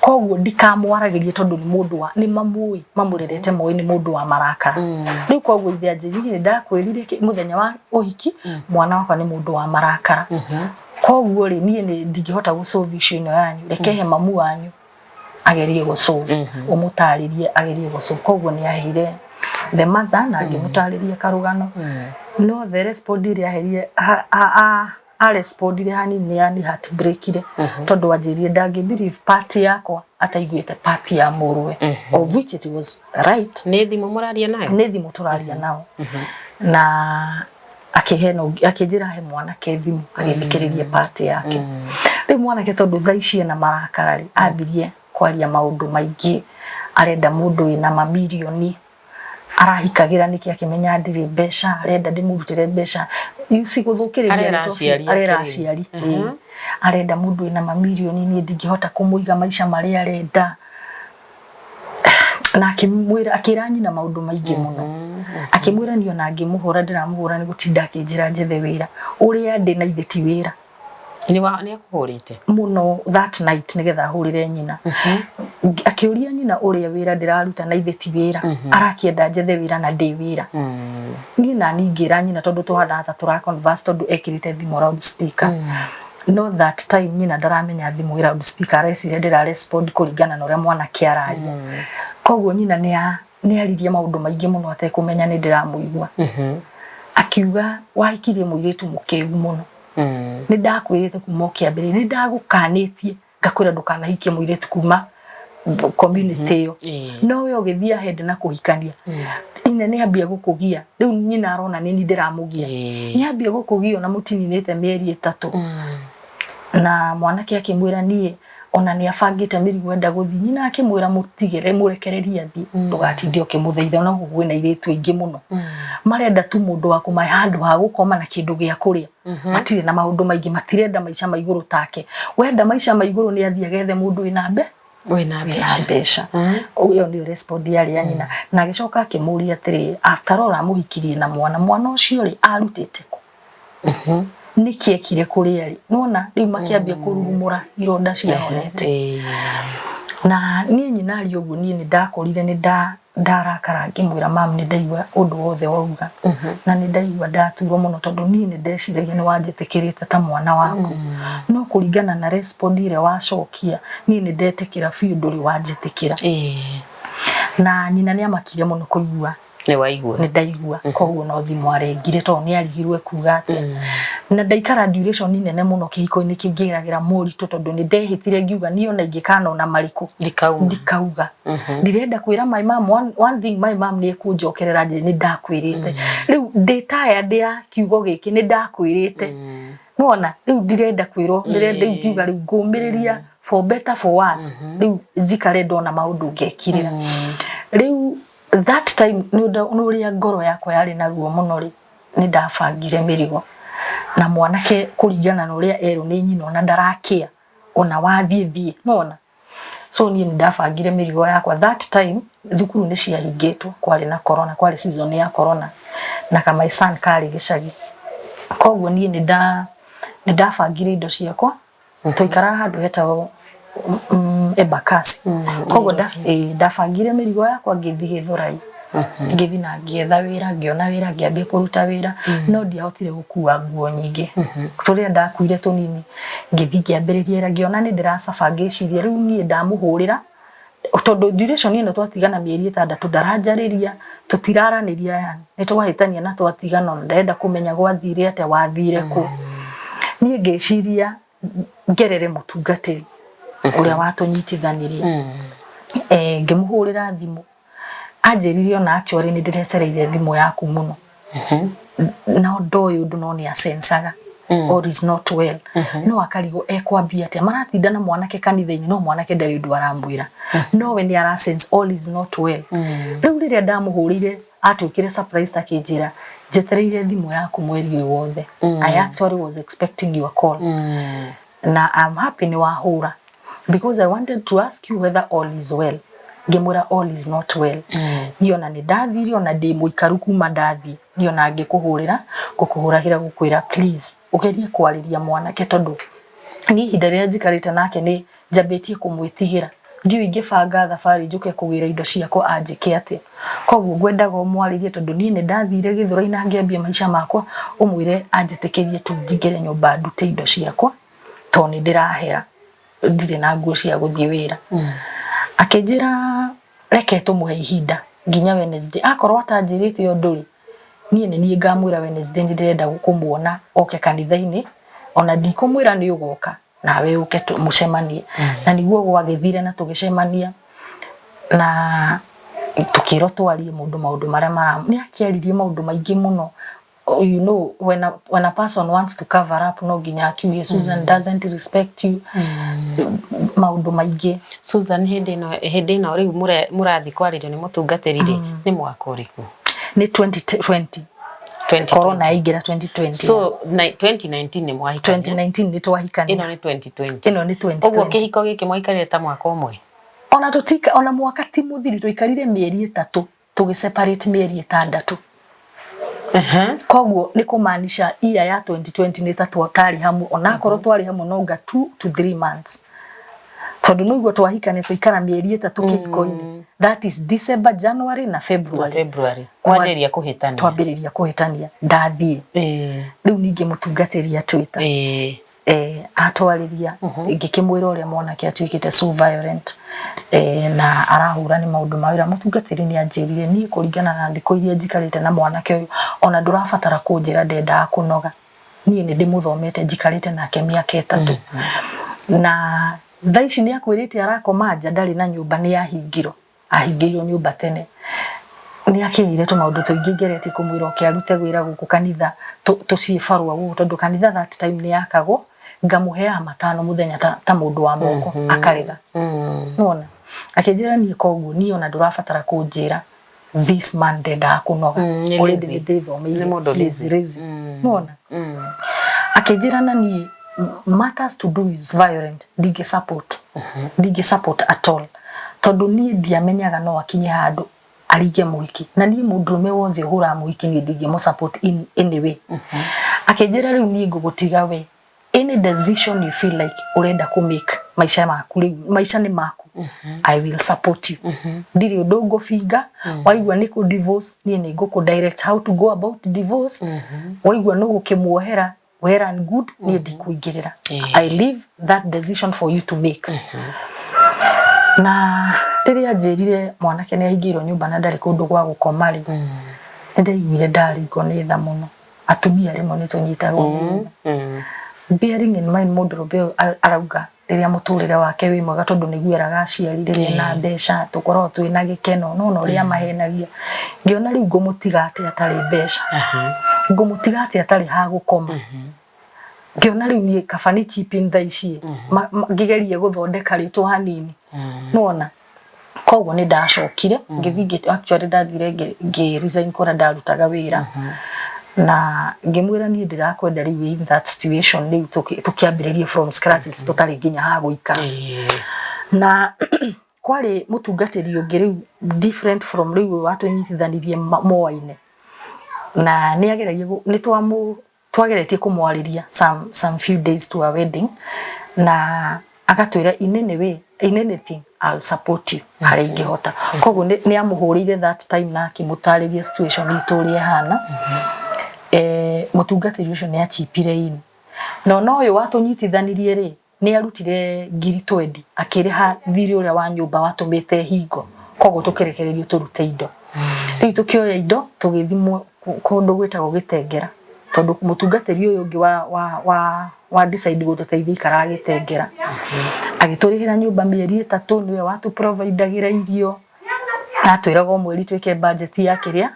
Koguo ndikamwaragĩrie tondũ nĩ mũndũ wa nĩ mamũĩ, mamũrerete moĩ nĩ mũndũ wa marakara. Rĩu koguo ithe anjĩrire, ndakwĩrire mũthenya wa ũhiki mwana wakwa nĩ mũndũ wa marakara, koguo rĩ, niĩ nĩ ndingĩhota gũ solve issue ĩno yanyu, reke he mamu wanyu agerie gũ solve, ũmũtarĩrie agerie gũ solve. Koguo nĩ aheire the mother na ngĩmũtarĩria karũgano. No the respond ĩrĩa aherie arespondire hanini nĩ yani heartbreakire, tondũ anjĩrire ndangĩ believe part yakwa ataiguĩte part ya mũrũwe, of which it was right. Nĩ thimũ mũraria nayo? Nĩ thimũ tũraria nao, na akĩhe no akĩnjĩra he mwanake thimũ agĩthikĩrĩrie part yake. Rĩu mwanake, tondũ thaa ici ena marakara rĩ, ambirie kwaria maũndũ maingĩ, arenda mũndũ wĩna mamirioni, arahikagĩra nĩkĩ akĩmenya ndirĩ mbeca, arenda ndĩmũrutĩre mbeca, you see, gũthũkĩrĩria. Arera ndeto aciari ake arera rĩu. Aciari, ĩĩ. Arenda mũndũ wĩna mamirioni, niĩ ndingĩhota kũmũiga maica marĩa arenda. Na akĩmwĩra, akĩra nyina maũndũ maingĩ mũno, akĩmwĩra niĩ ona ngĩmũhũra ndĩramũhũra nĩ gũtinda akĩnjĩra njethe wĩra ũrĩa ndĩ na ithe ti wĩra. Nĩ wa nĩ akũhũrĩte? Mũno, that night nĩgetha ahũrĩre nyina. Akĩũria nyina ũrĩa wĩra ndĩraruta na ithe ti wĩra, arakĩenda njethe wĩra na ndĩ wĩra niĩ. Na niĩ ngĩra nyina, tondũ tũhanaga ta tũra converse, tondũ ekĩrĩte thimũ loud speaker, no that time nyina ndaramenya thimũ ĩ loud speaker, areciria ndĩra respond kũringana na ũrĩa mwanake araria. Koguo nyina nĩ aririe maũndũ maingĩ mũno atekũmenya nĩ ndĩramũigua. Akiuga, "Wahikirie mũirĩtu mũkĩgu mũno. Nĩ ndakwĩrĩte kuma o kĩambĩrĩria, nĩ ndagũkanĩtie ngakwĩra ndũkanahikie mũirĩtu kuma community ĩyo, no we ũgĩthiĩ ahead na kũhikania. Ine nĩ ambia gũkũgia rĩu." Nyina arona nĩ ni ndĩramũgia. "Nĩ ambia gũkũgia ona mũtininĩte mĩeri 3." Na mwanake akĩmwĩra niĩ ona nĩ abangĩte mĩrigo enda gũthiĩ. Nyina akĩmwĩra, "Mũtigĩre, mũrekererie athiĩ, ndũgatinde ũkĩmũthaitha, ona gũkũ kwĩna airĩtu aingĩ mũno marenda tu mũndũ wa kũmahe handũ ha gũkoma na kĩndũ gĩa kũrĩa, matirĩ na maũndũ maingĩ, matirenda maica ma igũrũ take. Wenda maica ma igũrũ nĩ athiĩ agethe mũndũ wĩna mbe wĩna wĩna mbeca." Mbeca. Ĩyo nĩyo respond yarĩ ya nyina. Na agĩcoka akĩmũria atĩrĩ, after all amũhikirie na mwana, mwana ũcio rĩ, arutĩte kũ? Nĩkĩ ekire kũrĩa rĩ? Nĩwona rĩu makĩambia kũrurumũra ironda ciahonete. Na niĩ nyina aria ũguo, niĩ nĩ ndakorire nĩ ndarakara, ngĩmwĩra, "Mam, nĩ ndaigua ũndũ wothe wauga, na nĩ ndaigua ndaturwo mũno, tondũ niĩ nĩ ndeciragia nĩ wanjĩtĩkĩrĩte ta mwana waku, no kũringana na respond ĩrĩa wacokia, niĩ nĩ ndetĩkĩra biũ ndũrĩ wanjĩtĩkĩra." Na nyina nĩ amakire mũno kũigua Nĩ waigua. Nĩ ndaigua. Koguo no thimũ arengire, tondũ nĩ arigirwo kuga atĩa. Na ndaikara duration nene mũno kĩhiko-inĩ kĩu ngĩgeragĩra moritũ, tondũ nĩ ndehĩtire ngiuga niĩ ona ingĩkanona marĩkũ Ndikauga. Ndikauga. Ndirenda kwĩra my mom. One thing, my mom nĩ ekũnjokerera njĩre nĩ ndakwĩrĩte. Rĩu ndĩ tired ya kiugo gĩkĩ, "Nĩ ndakwĩrĩte." Nĩwona rĩu ndirenda kwĩrwo, ndĩrenda rĩu ngiuga rĩu ngũmĩrĩria for better for worse, rĩu njikare ndona maũndũ ngekirĩra. Rĩu that time nĩ ũrĩa ngoro yakwa yarĩ na ruo mũno rĩ, nĩ ndabangire mĩrigo, na mwanake kũringana na ũrĩa erwo nĩ nyina ona ndarakĩa ona wathiĩ thiĩ nona. So niĩ nĩ ndabangire mĩrigo yakwa. That time thukuru nĩ ciahingĩtwo, kwarĩ na corona, kwarĩ season ya corona, na ka my son karĩ gĩcagi. Koguo niĩ nĩ ndabangire indo ciakwa. Twaikaraga handũ hetagwo Embakasi. Koguo ndabangire mĩrigo yakwa, ngĩthiĩ Gĩthũrai, ngĩthiĩ na ngĩetha wĩra, ngĩona wĩra, ngĩambia kũruta wĩra, no ndiahotire gũkua nguo nyingĩ, tũrĩa ndakuire tũnini. Ngĩthiĩ ngĩambĩrĩria wĩra, ngĩona nĩ ndĩracaba, ngĩciria rĩu niĩ ndamũhũrĩra, tondũ duration ĩno twatigana mĩeri 6 ndaranjarĩria, tũtiraranĩria, yani nĩ twahĩtania na twatigana, ona ndarenda kũmenya gwathire atĩa, wathire kũ. Niĩ ngĩciria ngerere mũtungatĩri ũrĩa watũnyitithanirie. Ngĩmũhũrĩra thimũ, anjĩrire ona actually nĩ ndĩrecereire thimũ yaku mũno, no ndoĩ ũndũ, no nĩ asensaga all is not well, no akarigwo ekwambia atĩa. Maratinda na mwanake kanitha-inĩ, no mwanake ndarĩ ũndũ aramwĩra, no we nĩ ara sense all is not well. Rĩu rĩrĩa ndamũhũrĩire, atuĩkire surprised, akĩnjĩra, "Njetereire thimũ yaku mweri ũyũ wothe. I actually was expecting your call, na I'm happy nĩ wahũra because I wanted to ask you whether all is well." Ngĩmwĩra, "All is not well. Niĩ ona nĩ ndathire, ona ndĩ mũikaru kuma ndathiĩ. Niĩ ona ngĩkũhũrĩra, ngũkũhũragĩra gũkwĩra please ũgerie kwarĩria mwanake, tondũ niĩ ihinda rĩrĩa njikarĩte nake nĩ njambĩtie kũmwĩtigĩra. Ndiũĩ ingĩbanga thabarĩ njũke kũgĩra indo ciakwa anjĩke atĩa. Koguo ngwendaga ũmwarĩrie, tondũ niĩ nĩ ndathire Gĩthũrai na ngĩambia maica makwa, ũmwĩre anjĩtĩkĩrie tu njingĩre nyũmba ndute indo ciakwa, tondũ nĩ ndĩrahera, ndirĩ na nguo cia gũthiĩ wĩra." Akĩnjĩra reke tũmũhe ihinda nginya Wednesday, akorwo atanjĩrĩte ũndũ rĩ, Niĩ nĩ niĩ ngamwĩra Wednesday nĩ ndĩrenda kũmuona oke kanitha-inĩ, ona ndikũmwĩra nĩ ũgoka, nawe ũke mũcemanie. Na nĩguo gwagĩthire na tũgĩcemania na tukĩrwo twarie mũndũ maũndũ marĩa mara nĩ akĩaririe maũndũ maingĩ mũno. You know when a person wants to cover up, no nginya akiuge Susan doesn't respect you, maũndũ maingĩ. Susan, hĩndĩ ĩno rĩu mũrathiĩ kwarĩrio nĩ mũtungatĩri rĩ, nĩ mwaka ũrĩkũ? Nĩ 2020. 2020. Corona yaingĩra 2020. So 2019 nĩ mwahikania? 2019 nĩ twahikania. Ĩno nĩ 2020. Ĩno nĩ 2020. Ũguo kĩhiko gĩkĩ mwaikarire ta mwaka ũmwe? Ona tutika, ona mwaka ti mũthiru. Tũikarire mĩeri 3, tũgĩ separate mĩeri 6. Koguo nĩ kũmaanisha year ya 2020 nĩ ta twarĩ hamwe, onakorwo twarĩ hamwe no nga 2 to 3 months, tondũ nĩguo twahikania tũikara mĩeri 3 kĩhiko-inĩ, that is December, January na February. February kwanjĩria kũhĩtania. Twambĩrĩria kũhĩtania, ndathiĩ. Rĩu ningĩ mũtungatĩri atwĩta, atwarĩria, ngĩkĩmwĩra ũrĩa mwanake atuĩkĩte so violent, na arahũra nĩ maũndũ ma wĩra. Mũtungatĩri nĩ anjĩrire, niĩ kũringana na thikũ iria njikarĩte na mwanake ũyũ, ona ndũrabatara kũnjĩra ndendaga kũnoga. Niĩ nĩ ndĩmũthomete, njikarĩte nake mĩaka 3, na thaa ici nĩ akwĩrĩte arakoma nja, ndarĩ na nyũmba, nĩ ahingirwo, ahingĩirwo nyũmba tene. Nĩ akĩire tũmaũndũ tũingĩ ngeretie kũmwĩra oke arute wĩra gũkũ kanitha, tũciĩ barũa gũkũ, tondũ kanitha that time nĩ yakagwo, ngamũheaga 5 mũthenya ta mũndũ wa moko, akarega. Nĩwona akĩnjĩra niĩ, koguo niĩ ona ndũrabatara kũnjĩra this man ndendaga kũnoga. Nĩ Already lazy. nĩ ndĩthomeire. Nĩ mũndũ He is lazy. Lazy. Nĩwona akĩnjĩra na niĩ matters to do is violent, ndingĩ support, ndingĩ support at all, tondũ niĩ ndiamenyaga no akinye handũ aringe mũhiki, na niĩ mũndũrũme wothe ũhũraga mũhiki niĩ ndingĩmũ support in any way. Akĩnjĩra, rĩu niĩ ngũgũtiga we, any decision you feel like urenda ku make maisha maku, rĩu maisha nĩ maku, I will support you, ndirĩ ũndũ ngũbinga. Waigua nĩ kũ divorce, niĩ nĩ ngũkũ direct how to go about divorce. Waigua nĩ gũkĩmuohera, well and good, niĩ ndikũingĩrĩra. I leave that decision for you to make. Na rĩrĩa anjĩrire mwanake nĩ ahingĩirwo nyũmba na ndarĩ kũndũ gwa gũkoma rĩ, nĩ ndaiguire ndaringwo nĩ tha mũno. Atumia rĩmwe nĩ tũnyitagwo nĩ tha, bearing in mind mũndũrũme ũyũ arauga rĩrĩa mũtũrĩre wake wĩ mwega, tondũ nĩguo eraga aciari, rĩrĩa na mbeca tũkoragwo twĩ na gĩkeno, no na ũrĩa mahenagia. Ngĩona rĩu ngũmũtiga atĩa atarĩ mbeca? Ngũmũtiga atĩa atarĩ ha gũkoma? Ngĩona rĩu niĩ kaba nĩ chip in thaa ici, ngĩgerie gũthondeka rĩtwa hanini. Nĩwona koguo nĩ ndacokire ngĩthiĩ actually ndathire ngĩ resign kũrĩa ndarutaga wĩra, na ngĩmwĩra niĩ ndĩrakwenda rĩu in that situation, rĩu tũkĩambĩrĩrie from scratch, tũtarĩ nginya ha gũikara. Na kwarĩ mũtungatĩri ũngĩ rĩu different from rĩu ũyũ watũnyitithanirie moaine, na nĩ ageragia nĩ twamũ twageretie kũmwarĩria some few days to our wedding, na agatwĩra in any way, in anything, I'll support you harĩa ingĩhota. Koguo nĩ amũhũrĩire that time na akĩmũtarĩria situation itũ ũrĩa ĩhana. Mũtungatĩri ũcio nĩ achipire in, na ona ũyũ watũnyitithanirie rĩ, nĩ arutire ngiri 20 akĩrĩha thirĩ ũrĩa wa nyũmba watũmĩte hingo. Koguo tũkĩrekererio tũrute indo. Rĩu tũkĩoya indo, tũgĩthiĩ kũndũ gwĩtagwo Gĩtengera, tondũ mũtungatĩri ũyũ ũngĩ wa decide gũtũteithia ikaraga Gĩtengera. Agĩtũrĩhĩra nyũmba mĩeri 3, nĩwe watũprovidagĩra irio, atwĩraga o mweri twĩke budget ya kĩrĩa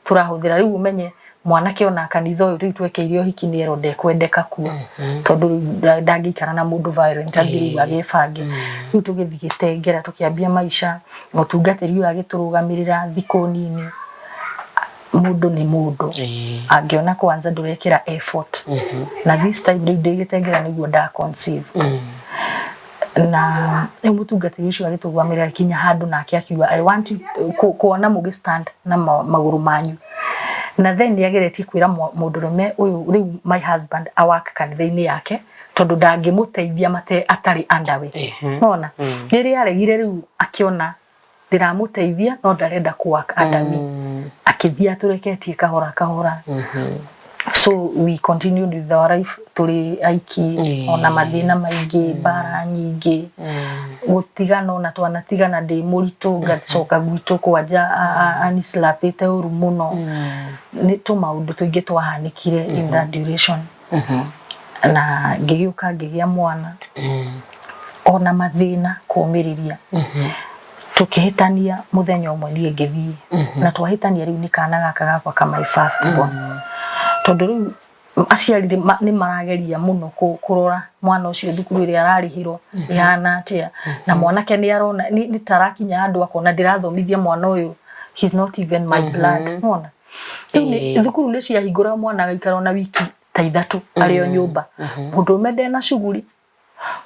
tũrahũthĩra. Rĩu ũmenye mwanake ona kanitha ũyũ rĩu twekeire ũhiki nĩ erwo ndekwendeka kuo, tondũ rĩu ndangĩikara na mũndũ violent, angĩ rĩu agĩbange. Rĩu tũgĩthiĩ Gĩtengera, tũkĩambia maica. Mũtungatĩri ũyũ agĩtũrũgamĩrĩra thikũ nini. Mũndũ nĩ mũndũ, angĩona kwanza ndũrekĩra effort. Na this time rĩu ndĩ Gĩtengera nĩguo nda conceive, na rĩu mũtungatĩri ũcio agĩtũrũgamĩrĩra kinya handũ nake akiuga, "I want you kuona mũgĩ stand na magũrũ manyu." Na then nĩ ageretie kwĩra mũndũrũme ũyũ rĩu, my husband, awak kanitha-inĩ yake, tondũ ndangĩmũteithia mate atarĩ underway. Nona rĩrĩa aregire, rĩu akĩona ndĩramũteithia no ndarenda kũ work under me, akĩthiĩ atũreketie kahora kahora. So we continued with our life tũrĩ aiki, ona mathĩna maingĩ, mbara nyingĩ, gũtigana, ona twanatigana ndĩ mũritũ, ngacoka gwitũ kwanja anislapĩte ũru mũno. Nĩ tũmaũndũ tũingĩ twahanĩkire in that duration, na ngĩgĩũka ngĩgĩa mwana ona mathĩna kũmĩrĩria. Tukĩhĩtania mũthenya ũmwe, niĩ ngĩthiĩ, na twahĩtania rĩu nĩ kana gaka gakwa ka my first born, tondũ rĩu aciari nĩ marageria mũno kũrora mwana ũcio, thukuru ĩrĩa ararĩhĩrwo ĩhana atĩa, na mwanake nĩ arona nĩ tarakinya handũ akona ndĩrathomithia mwana ũyũ, he's not even my blood. Nona rĩu thukuru nĩ ciahingũra, mwana agaikara ona wiki ta 3 arĩ o nyũmba, mũndũrũme ndena cuguri.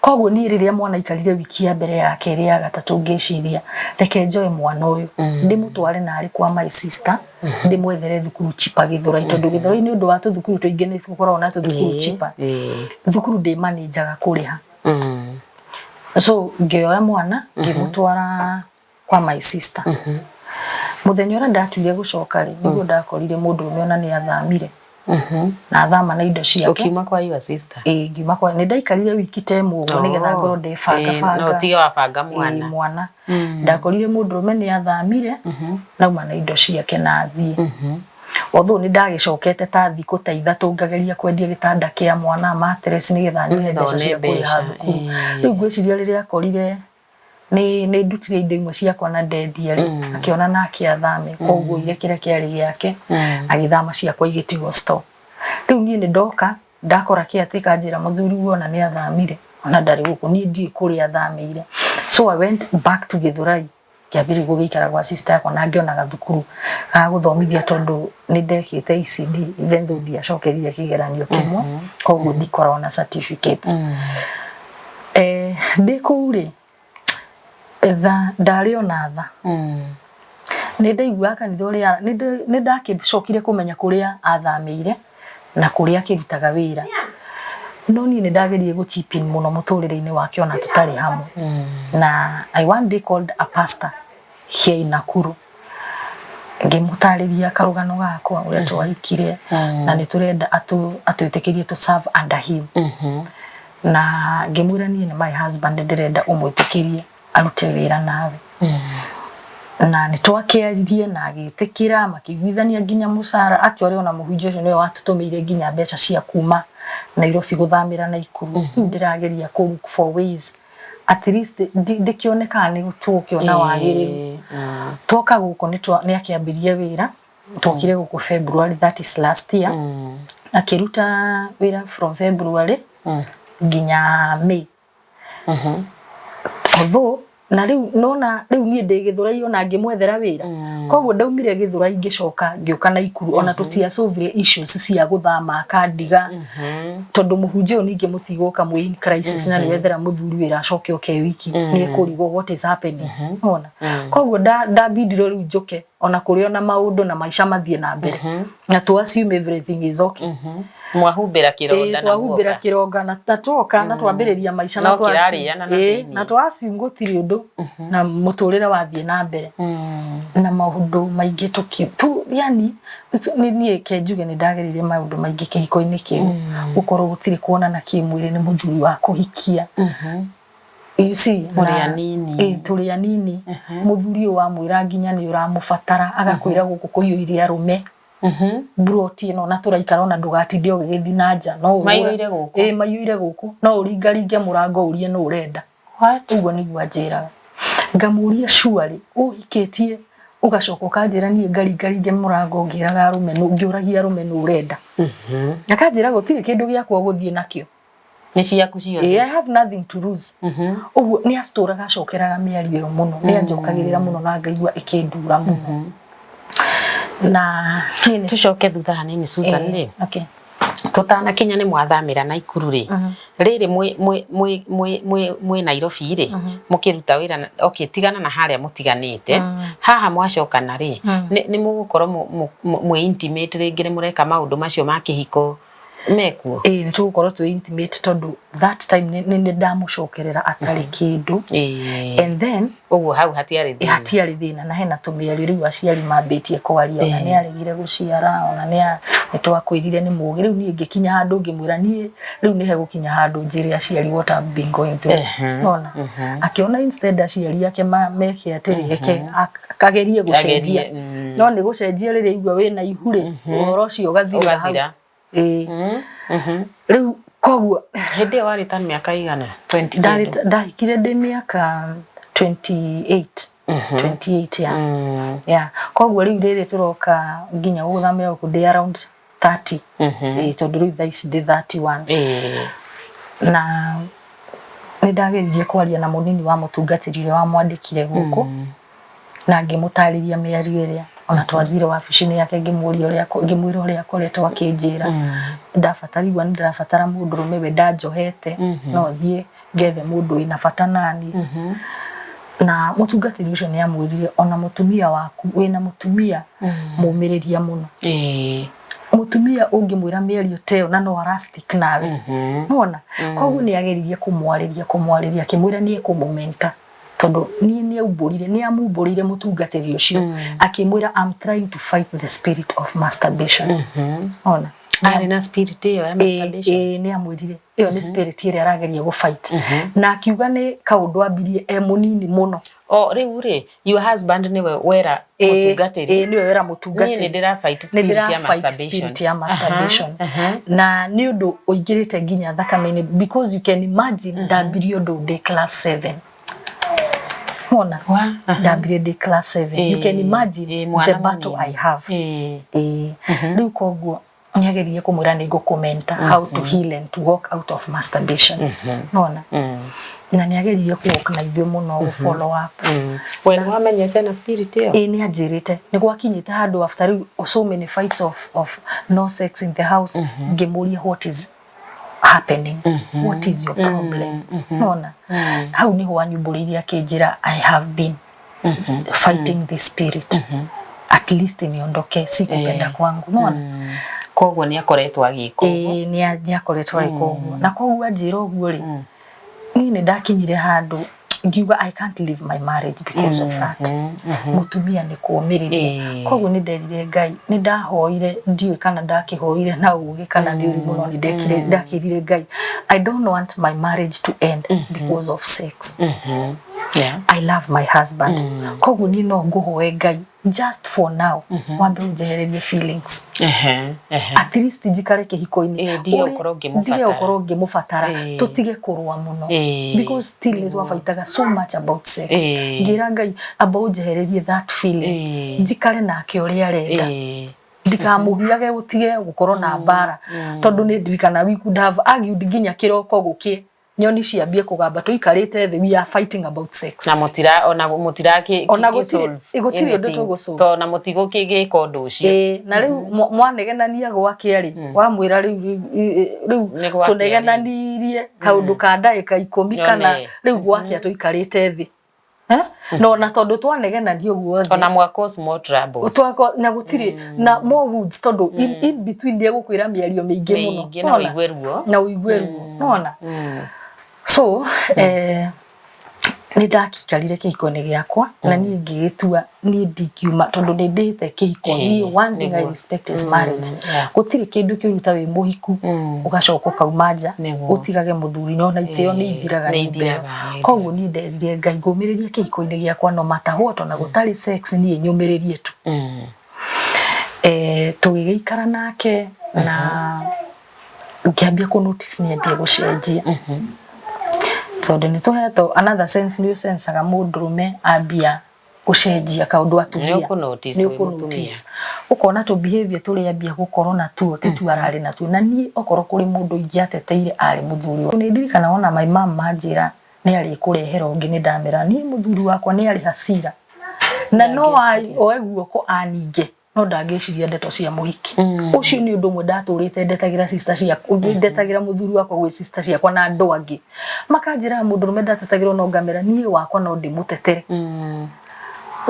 Koguo niĩ rĩrĩa mwana aikarire wiki ya mbere, ya kerĩ, ya gatatũ, ngĩciria reke njoe mwana ũyũ ndĩmũtware narĩ kwa my sister, ndĩmwethere thukuru cheaper Gĩthũrai, tondũ Gĩthũrai nĩ ũndũ wa tũthukuru tũingĩ, nĩ gũkoragwo na tũthukuru cheaper, thukuru ndĩmanĩnjaga kũrĩha. So ngĩoya mwana ngĩmũtwara kwa my sister. Mũthenya ũrĩa ndatuire gũcoka rĩ, nĩguo ndakorire mũndũrũme ona nĩ athamire na athama na indo ciake. Ũkiuma kwa your sister? Ĩĩ, ngiuma kwa, nĩ ndaikarire wiki ta ĩmwe ũguo nĩgetha ngorwo ndĩbanga banga. No ũtige wabanga mwana. Ĩĩ, mwana. Ndakorire mũndũrũme nĩ athamire nauma na indo ciake na athiĩ, although nĩ ndagĩcokete ta thikũ ta 3 ngageria kwendia gĩtanda kĩa mwana, mattress, nĩgetha nyone Nĩgetha mbeca one cia kũrĩha mbeca, thukuru. Rĩu ngwĩciria rĩrĩa akorire nĩ ndutire indo imwe ciakwa na ndendia rĩ, akĩona nake athame, koguo oire kĩrĩa kĩarĩ gĩake agĩthama, ciakwa igĩtigwo store. Rĩu niĩ nĩ ndoka ndakora kĩatĩka njĩra mũthuri wona nĩ athamire, ona ndarĩ gũkũ, niĩ ndiũĩ kũrĩa athamĩire. So I went back to Gĩthũrai, ngĩambĩrĩria gũgĩikara gwa sister yakwa na ngĩonaga thukuru ga gũthomithia, tondũ nĩ ndekĩte ECD, even though ndiacokerire kĩgeranio kĩmwe, koguo ndikoragwo na certificates. Ndĩ kũu rĩ, tha ndarĩ ona tha nĩ ndaiguaga kanitha ũrĩa nĩ ndakĩcokire kũmenya kũrĩa athamĩire na kũrĩa akĩrutaga wĩra, no niĩ nĩ ndageririe gũ chip in mũno mũtũrĩre-inĩ wake ona tũtarĩ hamwe. Na I one day called a pastor here in Nakuru, ngĩmũtarĩria karũgano gakwa ũrĩa twahikire na nĩ tũrenda atwĩtĩkĩrie to serve under him, na ngĩmwĩra niĩ nĩ my husband ndĩrenda ũmwĩtĩkĩrie arute wĩra nawe. Na nĩ twakĩaririe na agĩtĩkĩra, makĩiguithania nginya mũcara. Actually, ona mũhunjia ũcio nĩwe watũtũmĩire nginya mbeca cia kuma Nairobi gũthamĩra Naikuru. Rĩu ndĩrageria kũ look for ways at least ndĩkĩone kana nĩ tũgũkĩona wagĩrĩru. Twoka gũkũ nĩ akĩambirie wĩra. Twokire gũkũ February, that is last year. Akĩruta wĩra from February nginya May, although na rĩu nona rĩu niĩ ndĩ Gĩthũrai ona ngĩmwethera wĩra. Koguo ndaumire Gĩthũrai ngĩcoka ngĩũka Naikuru, ona tũtiasolvire issues cia gũthama akandiga, tondũ mũhunjia ũyũ ningĩ mũtigũka mwĩ in crisis na nĩwethera mũthuri wĩra acoke oke wiki, nĩ ekũrigwo what is happening. Ona koguo ndambindirwo rĩu njũke ona kũrĩ ona maũndũ na maica mathiĩ na mbere na to assume everything is okay. Mwahumbĩra kĩronda na Twahumbĩra muoka. kĩronga na twoka na twambĩrĩria maica na No kĩrarĩana na thĩinĩ. Na twa assume gũtirĩ ũndũ na mũtũrĩre wathiĩ na mbere na maũndũ maingĩ tũki tu yani nĩ niĩ ke njuge nĩ ndagereire maũndũ maingĩ kĩhiko-inĩ kĩu, gũkorwo gũtirĩ kuonana kĩmwĩrĩ nĩ mũthuri wa kũhikia, you see. Mũrĩ anini. Ĩĩ, tũrĩ anini. Mũthuri ũyũ wamwĩra nginya nĩ ũramũbatara, agakwĩra gũkũ kũiyũire arũme mburoti ĩno na tũraikara, ona ndũgatinde ũgĩgĩthiĩ na nja no Maiyũire gũkũ? Ĩĩ, maiyũire gũkũ, no ũringaringe mũrango ũrie nũ ũrenda. What? Ũguo nĩguo anjĩraga. Ngamũria, surely ũhikĩtie ũgacoka ũkanjĩra niĩ ngaringaringe mũrango ngĩraga arũme ngĩũragia arũme nũ ũrenda? Akanjĩra gũtirĩ kĩndũ gĩakwa ũgũthiĩ nakĩo. Nĩ ciaku ciothe. I have nothing to lose. Ũguo nĩ atũraga acokeraga mĩario ĩyo mũno, nĩ anjokagĩrĩra mũno na ngaigua ĩkĩndura mũno na niĩ Tucoke thutha hanini, Susan rĩ. Okay. Tutanakinya nĩ mwathamĩra Naikuru rĩ, rĩrĩ mwĩ Nairobi rĩ, mũkĩruta wĩra okay, tigana na harĩa mũtiganĩte, haha mwacokana rĩ, nĩ mũgũkorwo mwĩ intimate rĩngĩ, nĩ mũreka maũndũ macio ma kĩhiko? Mekuo. Ĩĩ, nĩ tũgũkorwo twĩ intimate tondũ that time nĩ ndamũcokerera atarĩ kĩndũ. And then Ũguo hau hatiarĩ thĩna. Hatiarĩ thĩna, na hena tũmĩario rĩu aciari mambĩtie kwaria, ona nĩ aregire gũciara, ona nĩ twakwĩrire nĩ mũgĩ. Rĩu niĩ ngĩkinya handũ ngĩmwĩra niĩ rĩu nĩ hegũkinya handũ njĩre aciari what I've been going through. Nona akĩona instead aciari ake meke atĩrĩ, eke akagerie gũcenjia, no nĩ gũcenjia rĩrĩa igua wĩna ihu rĩ, ũhoro ũcio ũgathirĩra hau. Ĩĩ, rĩu koguo Hĩndĩ ĩyo warĩ ta mĩaka igana? 20? Ndahikire ndĩ mĩaka 28, 28, yeah. Koguo rĩu rĩrĩ tũroka nginya gũthamĩra gũkũ ndĩ around 30. Ĩĩ, tondũ rĩu thaa ici ndĩ 31. Na nĩ ndageririe kwaria na mũnini wa mũtungatĩri ũrĩa wamwandĩkire gũkũ, na ngĩmũtarĩria mĩario ĩrĩa ona twathire wabici-inĩ yake, ngĩmũria ũrĩa, ngĩmwĩra ũrĩa akoretwo akĩnjĩra. Ndabatarigua nĩ ndĩrabatara mũndũrũme, we ndanjohete, no thiĩ ngethe mũndũ wĩna bata naniĩ. Na mũtungatĩri ũcio nĩ amwĩrire, ona mũtumia waku, wĩna mũtumia mũmĩrĩria mũno, mũtumia ũngĩmwĩra mĩario ta ĩyo na no ara stick nawe, nona. Koguo nĩ ageririe kũmwarĩria, akĩmwĩra nĩ ekũmũmenta, tondũ niĩ nĩ aumbũrire, nĩ amumbũrire mũtungatĩri ũcio, akĩmwĩra, "I'm trying to fight the spirit of masturbation." Ona Arĩ na spirit ĩyo ya masturbation. Ĩĩ, nĩ amwĩrire ĩyo nĩ spirit ĩrĩa arageria gũ fight, na akiuga nĩ kaũndũ ambirie e mũnini mũno. O rĩu rĩ, your husband nĩwe wera mũtungatĩri? Ĩĩ, nĩwe wera mũtungatĩri. Niĩ nĩ ndĩra fight spirit ya masturbation. Spirit ya masturbation. Na nĩ ũndũ ũingĩrĩte nginya thakame-inĩ, because you can imagine, ndambirie ũndũ ndĩ class 7. Wona, ndambirie ndĩ class 7, you can imagine the battle I have. Ĩĩ, rĩu koguo nĩageririe kũmwĩra nĩ ngũkũmenta how to heal and to walk out of masturbation, nona. Na nĩ ageririe kũ walk na ithuĩ mũno, gũ follow up. We nĩ wamenyete na spirit ĩyo? Ĩĩ, nĩ anjĩrĩte. Nĩ gwakinyĩte handũ after rĩu so many fights of no sex in the house, ngĩmũria, "What is happening? What is your problem?" Nona hau niho anyumbũrĩirie, akĩnjĩra, "I have been fighting this spirit, at least niondoke, si kupenda kwangu." Nona. Koguo nĩ akoretwo agĩka ũguo. Ĩĩ, nĩ akoretwo agĩka ũguo. Na koguo anjĩra ũguo rĩ, niĩ nĩ ndakinyire handũ ngiuga, "I can't leave my marriage because of that." Mũtumia nĩ kũũmĩrĩria. Koguo nĩ nderire Ngai, nĩ ndahoire, ndiũĩ kana ndakĩhoire na ũgĩ kana nĩ ũrimũ, no nĩ ndekire, ndakĩrire Ngai, "I don't want my marriage to end because of sex." I love my husband. Koguo niĩ no ngũhoe Ngai, just for now wambe ũnjehererie feelings, Ehe, ehe. at least njikare kĩhiko-inĩ. Ĩĩ, ndige gũkorwo ngĩmũbatara. Ndige gũkorwo ngĩmũbatara, tũtige kũrũa mũno, because still nĩ twabaitaga so much about sex. Ngĩra Ngai, amba ũnjehererie that feeling, njikare nake ũrĩa arenda, ndikamũgiage, gũtige gũkorwo na mbara, tondũ nĩ ndirikana we could have argued nginya kĩroko gũkĩe, nyoni ciambie kũgamba, tũikarĩte thĩ, we are fighting about sex. Na mũtira ona mũtiraki Ona gũtirĩ ũndũ tũgũ-solve. To na mũtigũkĩgĩka ũndũ ũcio. Ĩĩ, na rĩu mwanegenania gwake rĩ, wamwĩra rĩu rĩu Nĩ gwakĩa. Tũnegenanirie kaũndũ ka ndagĩka 10 kana Nyone. rĩu gwakĩa tũikarĩte thĩ. Eh? No na tondũ twanegenania ũguo thĩ, Ona mwa cause more troubles. Twako na gũtirĩ na more words, tondũ in between nĩ egũkwĩra mĩario mĩingĩ mũno. Mĩingĩ na Nona? ũigue ruo. Na ũigue ruo, nona. So nĩ ndakikarire kĩhiko-inĩ gĩakwa, na niĩ ngĩgĩtua niĩ ndingiuma tondũ nĩ ndĩte kĩhiko. Niĩ one thing I respect is marriage. Gũtirĩ kĩndũ kĩũru ta wĩ mũhiku ũgacoka ũkauma nja, ũtigage mũthuri, no na itĩo nĩ ithiraga Nĩ nyũmba ĩyo. ithiraga, nĩ. Koguo niĩ nderire Ngai ngũmĩrĩrie kĩhiko-inĩ gĩakwa no matter what, ona gũtarĩ sex, niĩ nyũmĩrĩrie tu. Tũgĩgĩikara nake na ngĩambia kũ notice nĩ ambia gũcenjia, tondũ nĩ tũhetwo another sense, nĩ ũsensaga mũndũrũme ambia gũcenjia kaũndũ atumia. Nĩ ũkũ-notice Nĩ wĩ ũkũ-notice. Ũkona tũ behavior tũrĩa ambia gũkorwo natuo ti tu ararĩ natuo. Na niĩ okorwo kũrĩ mũndũ ingĩateteire, arĩ mũthuri wakwa. Nĩ ndirikana ona my mom manjĩra nĩ arĩkũrehera ũngĩ, nĩ ndamera niĩ mũthuri wakwa nĩ arĩ hasira na no oe guoko aninge, no ndangĩciria ndeto cia mũhiki ũcio. Nĩ ũndũ ũmwe ndatũrĩte ndetagĩra sister ciakwa, ndetagĩra mũthuri wakwa gwĩ sister ciakwa na andũ angĩ makanjĩraga mũndũrũme ndatetagĩrwo, no ngamera niĩ wakwa no ndĩmũtetere.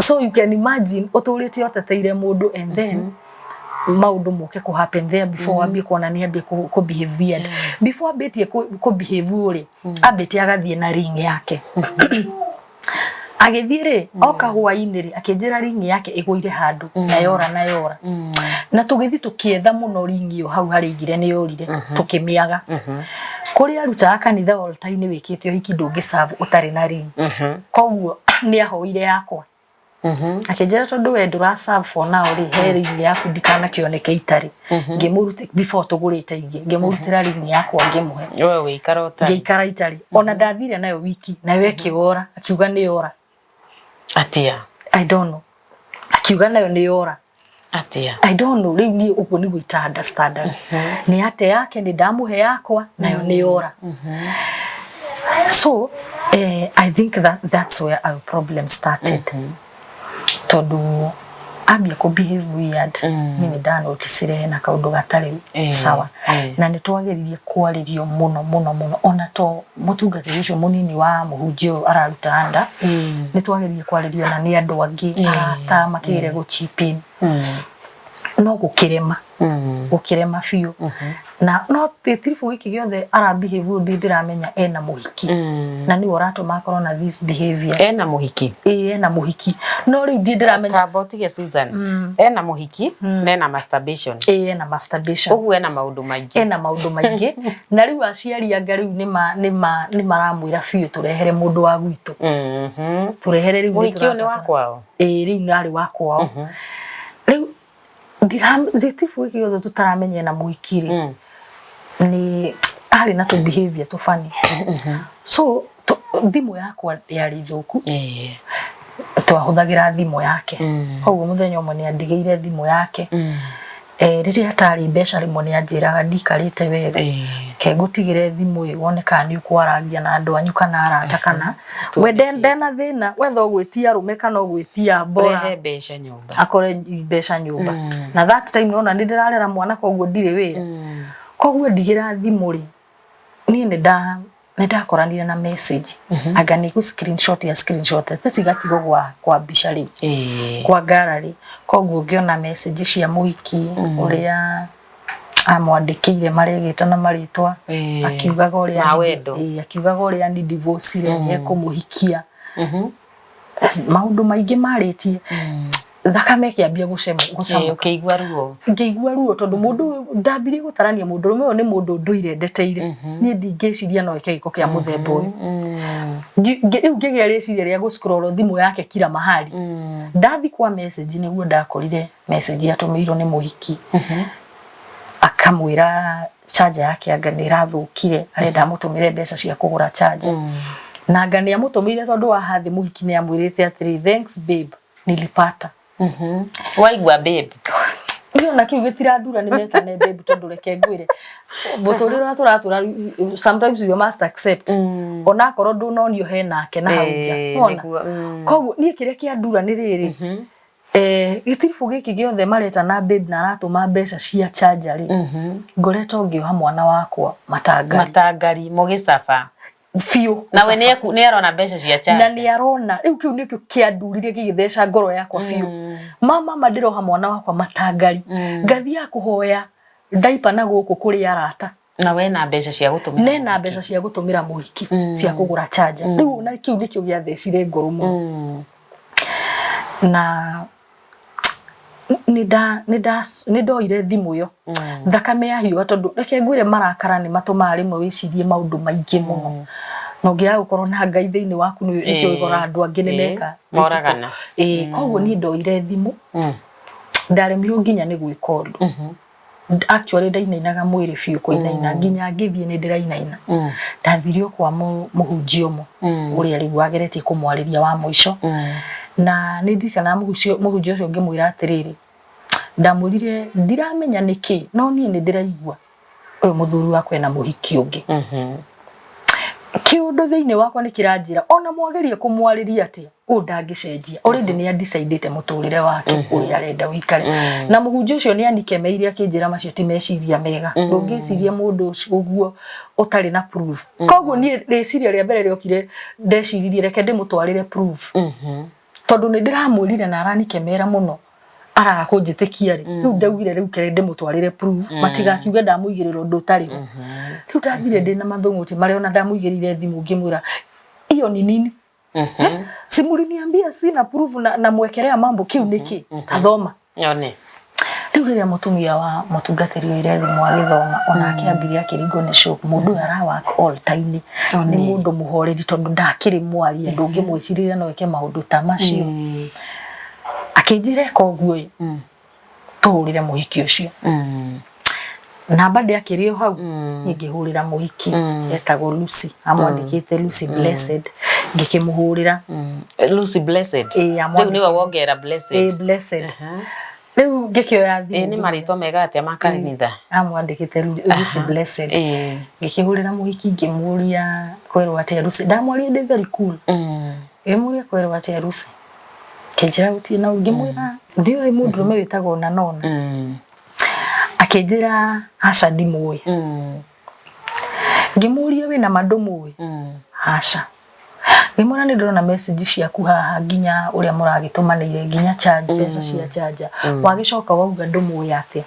So you can imagine ũtũrĩte ũteteire mũndũ and then Maũndũ moke kũ happen there before wambie kuona nĩ ambie kũ behave weird. Before ambĩtie kũ behave ũũ rĩ, ambĩte agathiĩ na ring yake. Agĩthiĩ rĩ, oka hwainĩ rĩ, akĩnjĩra ring yake ĩgũire handũ na yora na yora. Na tũgĩthiĩ tũkĩetha mũno ring ĩyo hau harĩa aigire nĩ yorire, tũkĩmĩaga. Kũrĩa arutaga kanitha altar-inĩ wĩkĩte ũhiki ndũngĩ serve ũtarĩ na ring. Koguo nĩ ahoire yakwa. Akĩnjĩra tondũ we ndũra serve for now rĩ, he ring yaku ndikanakĩoneke itarĩ. Ngĩmũrutĩra before tũgũrĩte ingĩ, ngĩmũrutĩra ring yakwa ngĩmũhe. We wĩikara ũtarĩ. Ngĩikara itarĩ. Ona ndathire nayo wiki, nayo ĩkĩora, akiuga nĩ yora. Atia? I don't know. Akiuga nayo nĩ yora. Atia? I don't know. Rĩu niĩ ũguo nĩguo ita understand. Nĩ ate yake nĩ ndamũhe yakwa nayo nĩ yora. So I think that that's where our problem started. Tondũ ambia kũ behave weird, niĩ nĩ ndanoticire hena kaũndũ gatarĩ sawa. Na nĩ twageririe kwarĩrio mũno mũno mũno, ona to mũtungatĩri ũcio mũnini wa mũhunjia ũyũ araruta nda, nĩ twageririe kwarĩrio na nĩ andũ angĩ arata makĩgeria gũ chip in, no gũkĩrema, gũkĩrema biũ. Na no gĩtiribũ gĩkĩ gĩothe ara behave ũũ, ndirĩ ndĩramenya ena mũhiki na nĩwe ũratũma akorwo na these behaviors. Ena mũhiki? Ĩĩ, ena mũhiki, no rĩu ndirĩ ndĩramenya. Tamba ũtige, Susan. Ena mũhiki na ena masturbation? Ĩĩ, ena masturbation. Ũguo ena maũndũ maingĩ. Ena maũndũ maingĩ. Na rĩu aciari anga rĩu nĩ maramwĩra biũ tũrehere mũndũ wa gwitũ, tũrehere rĩu nĩ Mũhiki ũyũ nĩ wa tũrabatara. kwao? Ĩĩ, rĩu narĩ wa kwao. Rĩu gĩtiribũ gĩkĩ gĩothe tũtaramenya ena mũhiki rĩ, nĩ arĩ na tũ behavior tũbani. So thimũ yakwa yarĩ thũku, twahũthagĩra thimũ yake. Koguo mũthenya ũmwe nĩ andigĩire thimũ yake. Rĩrĩa atarĩ mbeca, rĩmwe nĩ anjĩraga ndikarĩte wega, ke ngũtigĩre thimũ ĩ wone kana nĩ ũkwarangia na andũ anyu kana arata, kana we ndena thĩna wetha ũgwĩtia arũme kana ũgwĩtia mbora. Rehe mbeca nyũmba. Akore mbeca nyũmba. Na that time nona nĩ ndĩrarera mwana, koguo ndirĩ wĩra. Koguo ndigĩra thimũ rĩ, niĩ nĩ ndakoranire na message, anga nĩ gũ screenshot ya screenshot the cigatigwo kwa mbica rĩu, kwa gallery. Koguo ngĩona message cia mũhiki ũrĩa amwandĩkĩire maregĩte na marĩtwa, akiugaga ũrĩa Ma wendo. Ĩĩ, akiugaga ũrĩa ni divorce nĩ ekũmũhikia, maũndũ maingĩ marĩtie. Thakame ĩkĩambia gũcamũka. Ũkĩigua ruo. Ngĩigua ruo tondũ mũndũ ũyũ ndambirie gũtarania, mũndũ ũrũme ũyũ nĩ mũndũ ndũire ndeteire. Niĩ ndingĩciria no eke gĩko kĩa mũthemba ũyũ. Rĩu ngĩgĩa rĩciria rĩa gũ scroll thimũ yake kila mahali. Ndathi kwa message nĩguo ndakorire message yatũmĩirwo nĩ mũhiki, akamwĩra charger yake anga nĩ ĩrathũkire, arenda amũtũmĩre mbeca cia kũgũra charger. Na anga nĩ amũtũmĩire tondũ wa hathĩ mũhiki nĩ amwĩrĩte atĩrĩ, "Thanks babe, nilipata." Waigua babe. Niĩ ona kĩu gĩtirandura nĩ metane babe, tondũ reke ngwĩre, mũtũrĩre ũrĩa tũratũra, sometimes you must accept onakorwo ndũnonio henake na hau nja. Nĩwona? Nĩguo. Koguo niĩ kĩrĩa kĩandura nĩ rĩrĩ, gĩtiribũ gĩkĩ gĩothe maretana babe na aratũma mbeca cia charger rĩ, ngoretwo ngĩoha mwana wakwa matangari. Matangari mũgĩcaba. Biũ. Na we nĩ arona mbeca cia Na charger. nĩ arona. Rĩu kĩu nĩkĩo kĩandurire, gĩgĩtheca ngoro yakwa biũ. Ma ndĩroha mwana wakwa matangari, ngathiaga kũhoya ndaipa na gũkũ kũrĩ arata. Na we na mbeca cia gũtũmĩra. Nena mbeca cia gũtũmĩra mũhiki cia kũgũra charger. Rĩu na kĩu nĩkĩo gĩathecire ngoro mũno. Na nĩ ndoire thimũ ĩyo, thakame yahiũha, tondũ reke ngwĩre, marakara nĩ matũmaga rĩmwe wĩcirie maũndũ maingĩ mũno, na ũngĩaga gũkorwo na Ngai thĩinĩ waku nĩkĩo ũkoraga andũ angĩ nĩ meka. Moragana. Ĩĩ, koguo niĩ ndoire thimũ, ndaremirwo nginya nĩ gwĩka ũndũ. Actually ndainainaga mwĩrĩ biũ, kũinaina nginya ngĩthiĩ nĩ ndĩrainaina. Ndathire o kwa mũhunjia ũmwe ũrĩa rĩu wageretie kũmwarĩria wa mũico. Na nĩ ndirikanaga mũhunjia ũcio ngĩmwĩra atĩrĩrĩ, ndamwĩrire ndiramenya nĩkĩ, no niĩ nĩ ndĩraigua ũyũ mũthuri wakwa ena mũhiki ũngĩ. Kĩũndũ thĩinĩ wakwa nĩ kĩranjĩra ona mwagerie kũmwarĩria atĩa, ũyũ ndangĩcenjia, already nĩ adecidĩte mũtũrĩre wake ũrĩa arenda ũikare. Na mũhunjia ũcio nĩ anikemeire akĩnjĩra macio ti meciria mega, ndũngĩciria mũndũ ũcio ũguo ũtarĩ na proof. Koguo niĩ rĩciria rĩa mbere rĩokire, ndeciririe reke ndĩmũtwarĩre proof, tondũ nĩ ndĩramwĩrire na aranikemera mũno. Araga kũnjĩtĩkia rĩ, rĩu ndaugire rĩu kere ndĩmũtwarĩre proof, matigakiuge ndamũigĩrĩra ũndũ ũtarĩ ho. Rĩu ndathire ndĩna mathũng'ũti marĩa ona ndamũigĩrĩire thimũ ngĩmwĩra iyo ni nini. Si muliniambia sina proof na mwekerea mambo kiu niki tathoma. Nyone. Rĩu rĩrĩa mũtumia wa mũtungatĩri oire thimũ agĩthoma, onake ambire akĩringwo nĩ shock. Mũndũ ũyũ arawak altar-inĩ, nĩ mũndũ mũhoreri tondũ ndakĩrĩ mwaria, ndũngĩmwĩcirĩria no eke maũndũ ta macio. Akĩnjĩra eka ũguo ĩ, tũhũrĩre mũhiki ũcio. Namba ndĩakĩrĩ o hau, niĩ ngĩhũrĩra mũhiki etagwo Lucy, amwandĩkĩte Lucy Blessed, ngĩkĩmũhũrĩra. Lucy Blessed. Ĩĩ, Rĩu nĩwe wongera Blessed. Ĩĩ, Blessed. Rĩu ngĩkĩoya thimũ. Ĩĩ, nĩ marĩtwa mega atĩa ma kanitha. Amwandĩkĩte Lucy Blessed. Ngĩkĩhũrĩra mũhiki ngĩmũria kwerwo atĩa Lucy. Ndamwaria ndĩ very cool. Ngĩmũria kwerwo atĩa Lucy. Akĩnjĩra gũtirĩ na ũru. Ngĩmwĩra ndiũĩ mũndũrũme wĩtagwo Nanona. Akĩnjĩra aca ndimũĩ. Ngĩmũria wĩna ma ndũmũĩ? Aca. Ngĩmwĩra nĩ ndĩrona message ciaku haha nginya ũrĩa mũragĩtũmanĩire nginya charge, mbeca cia charger. Wagĩcoka wauga ndũmũĩ atĩa?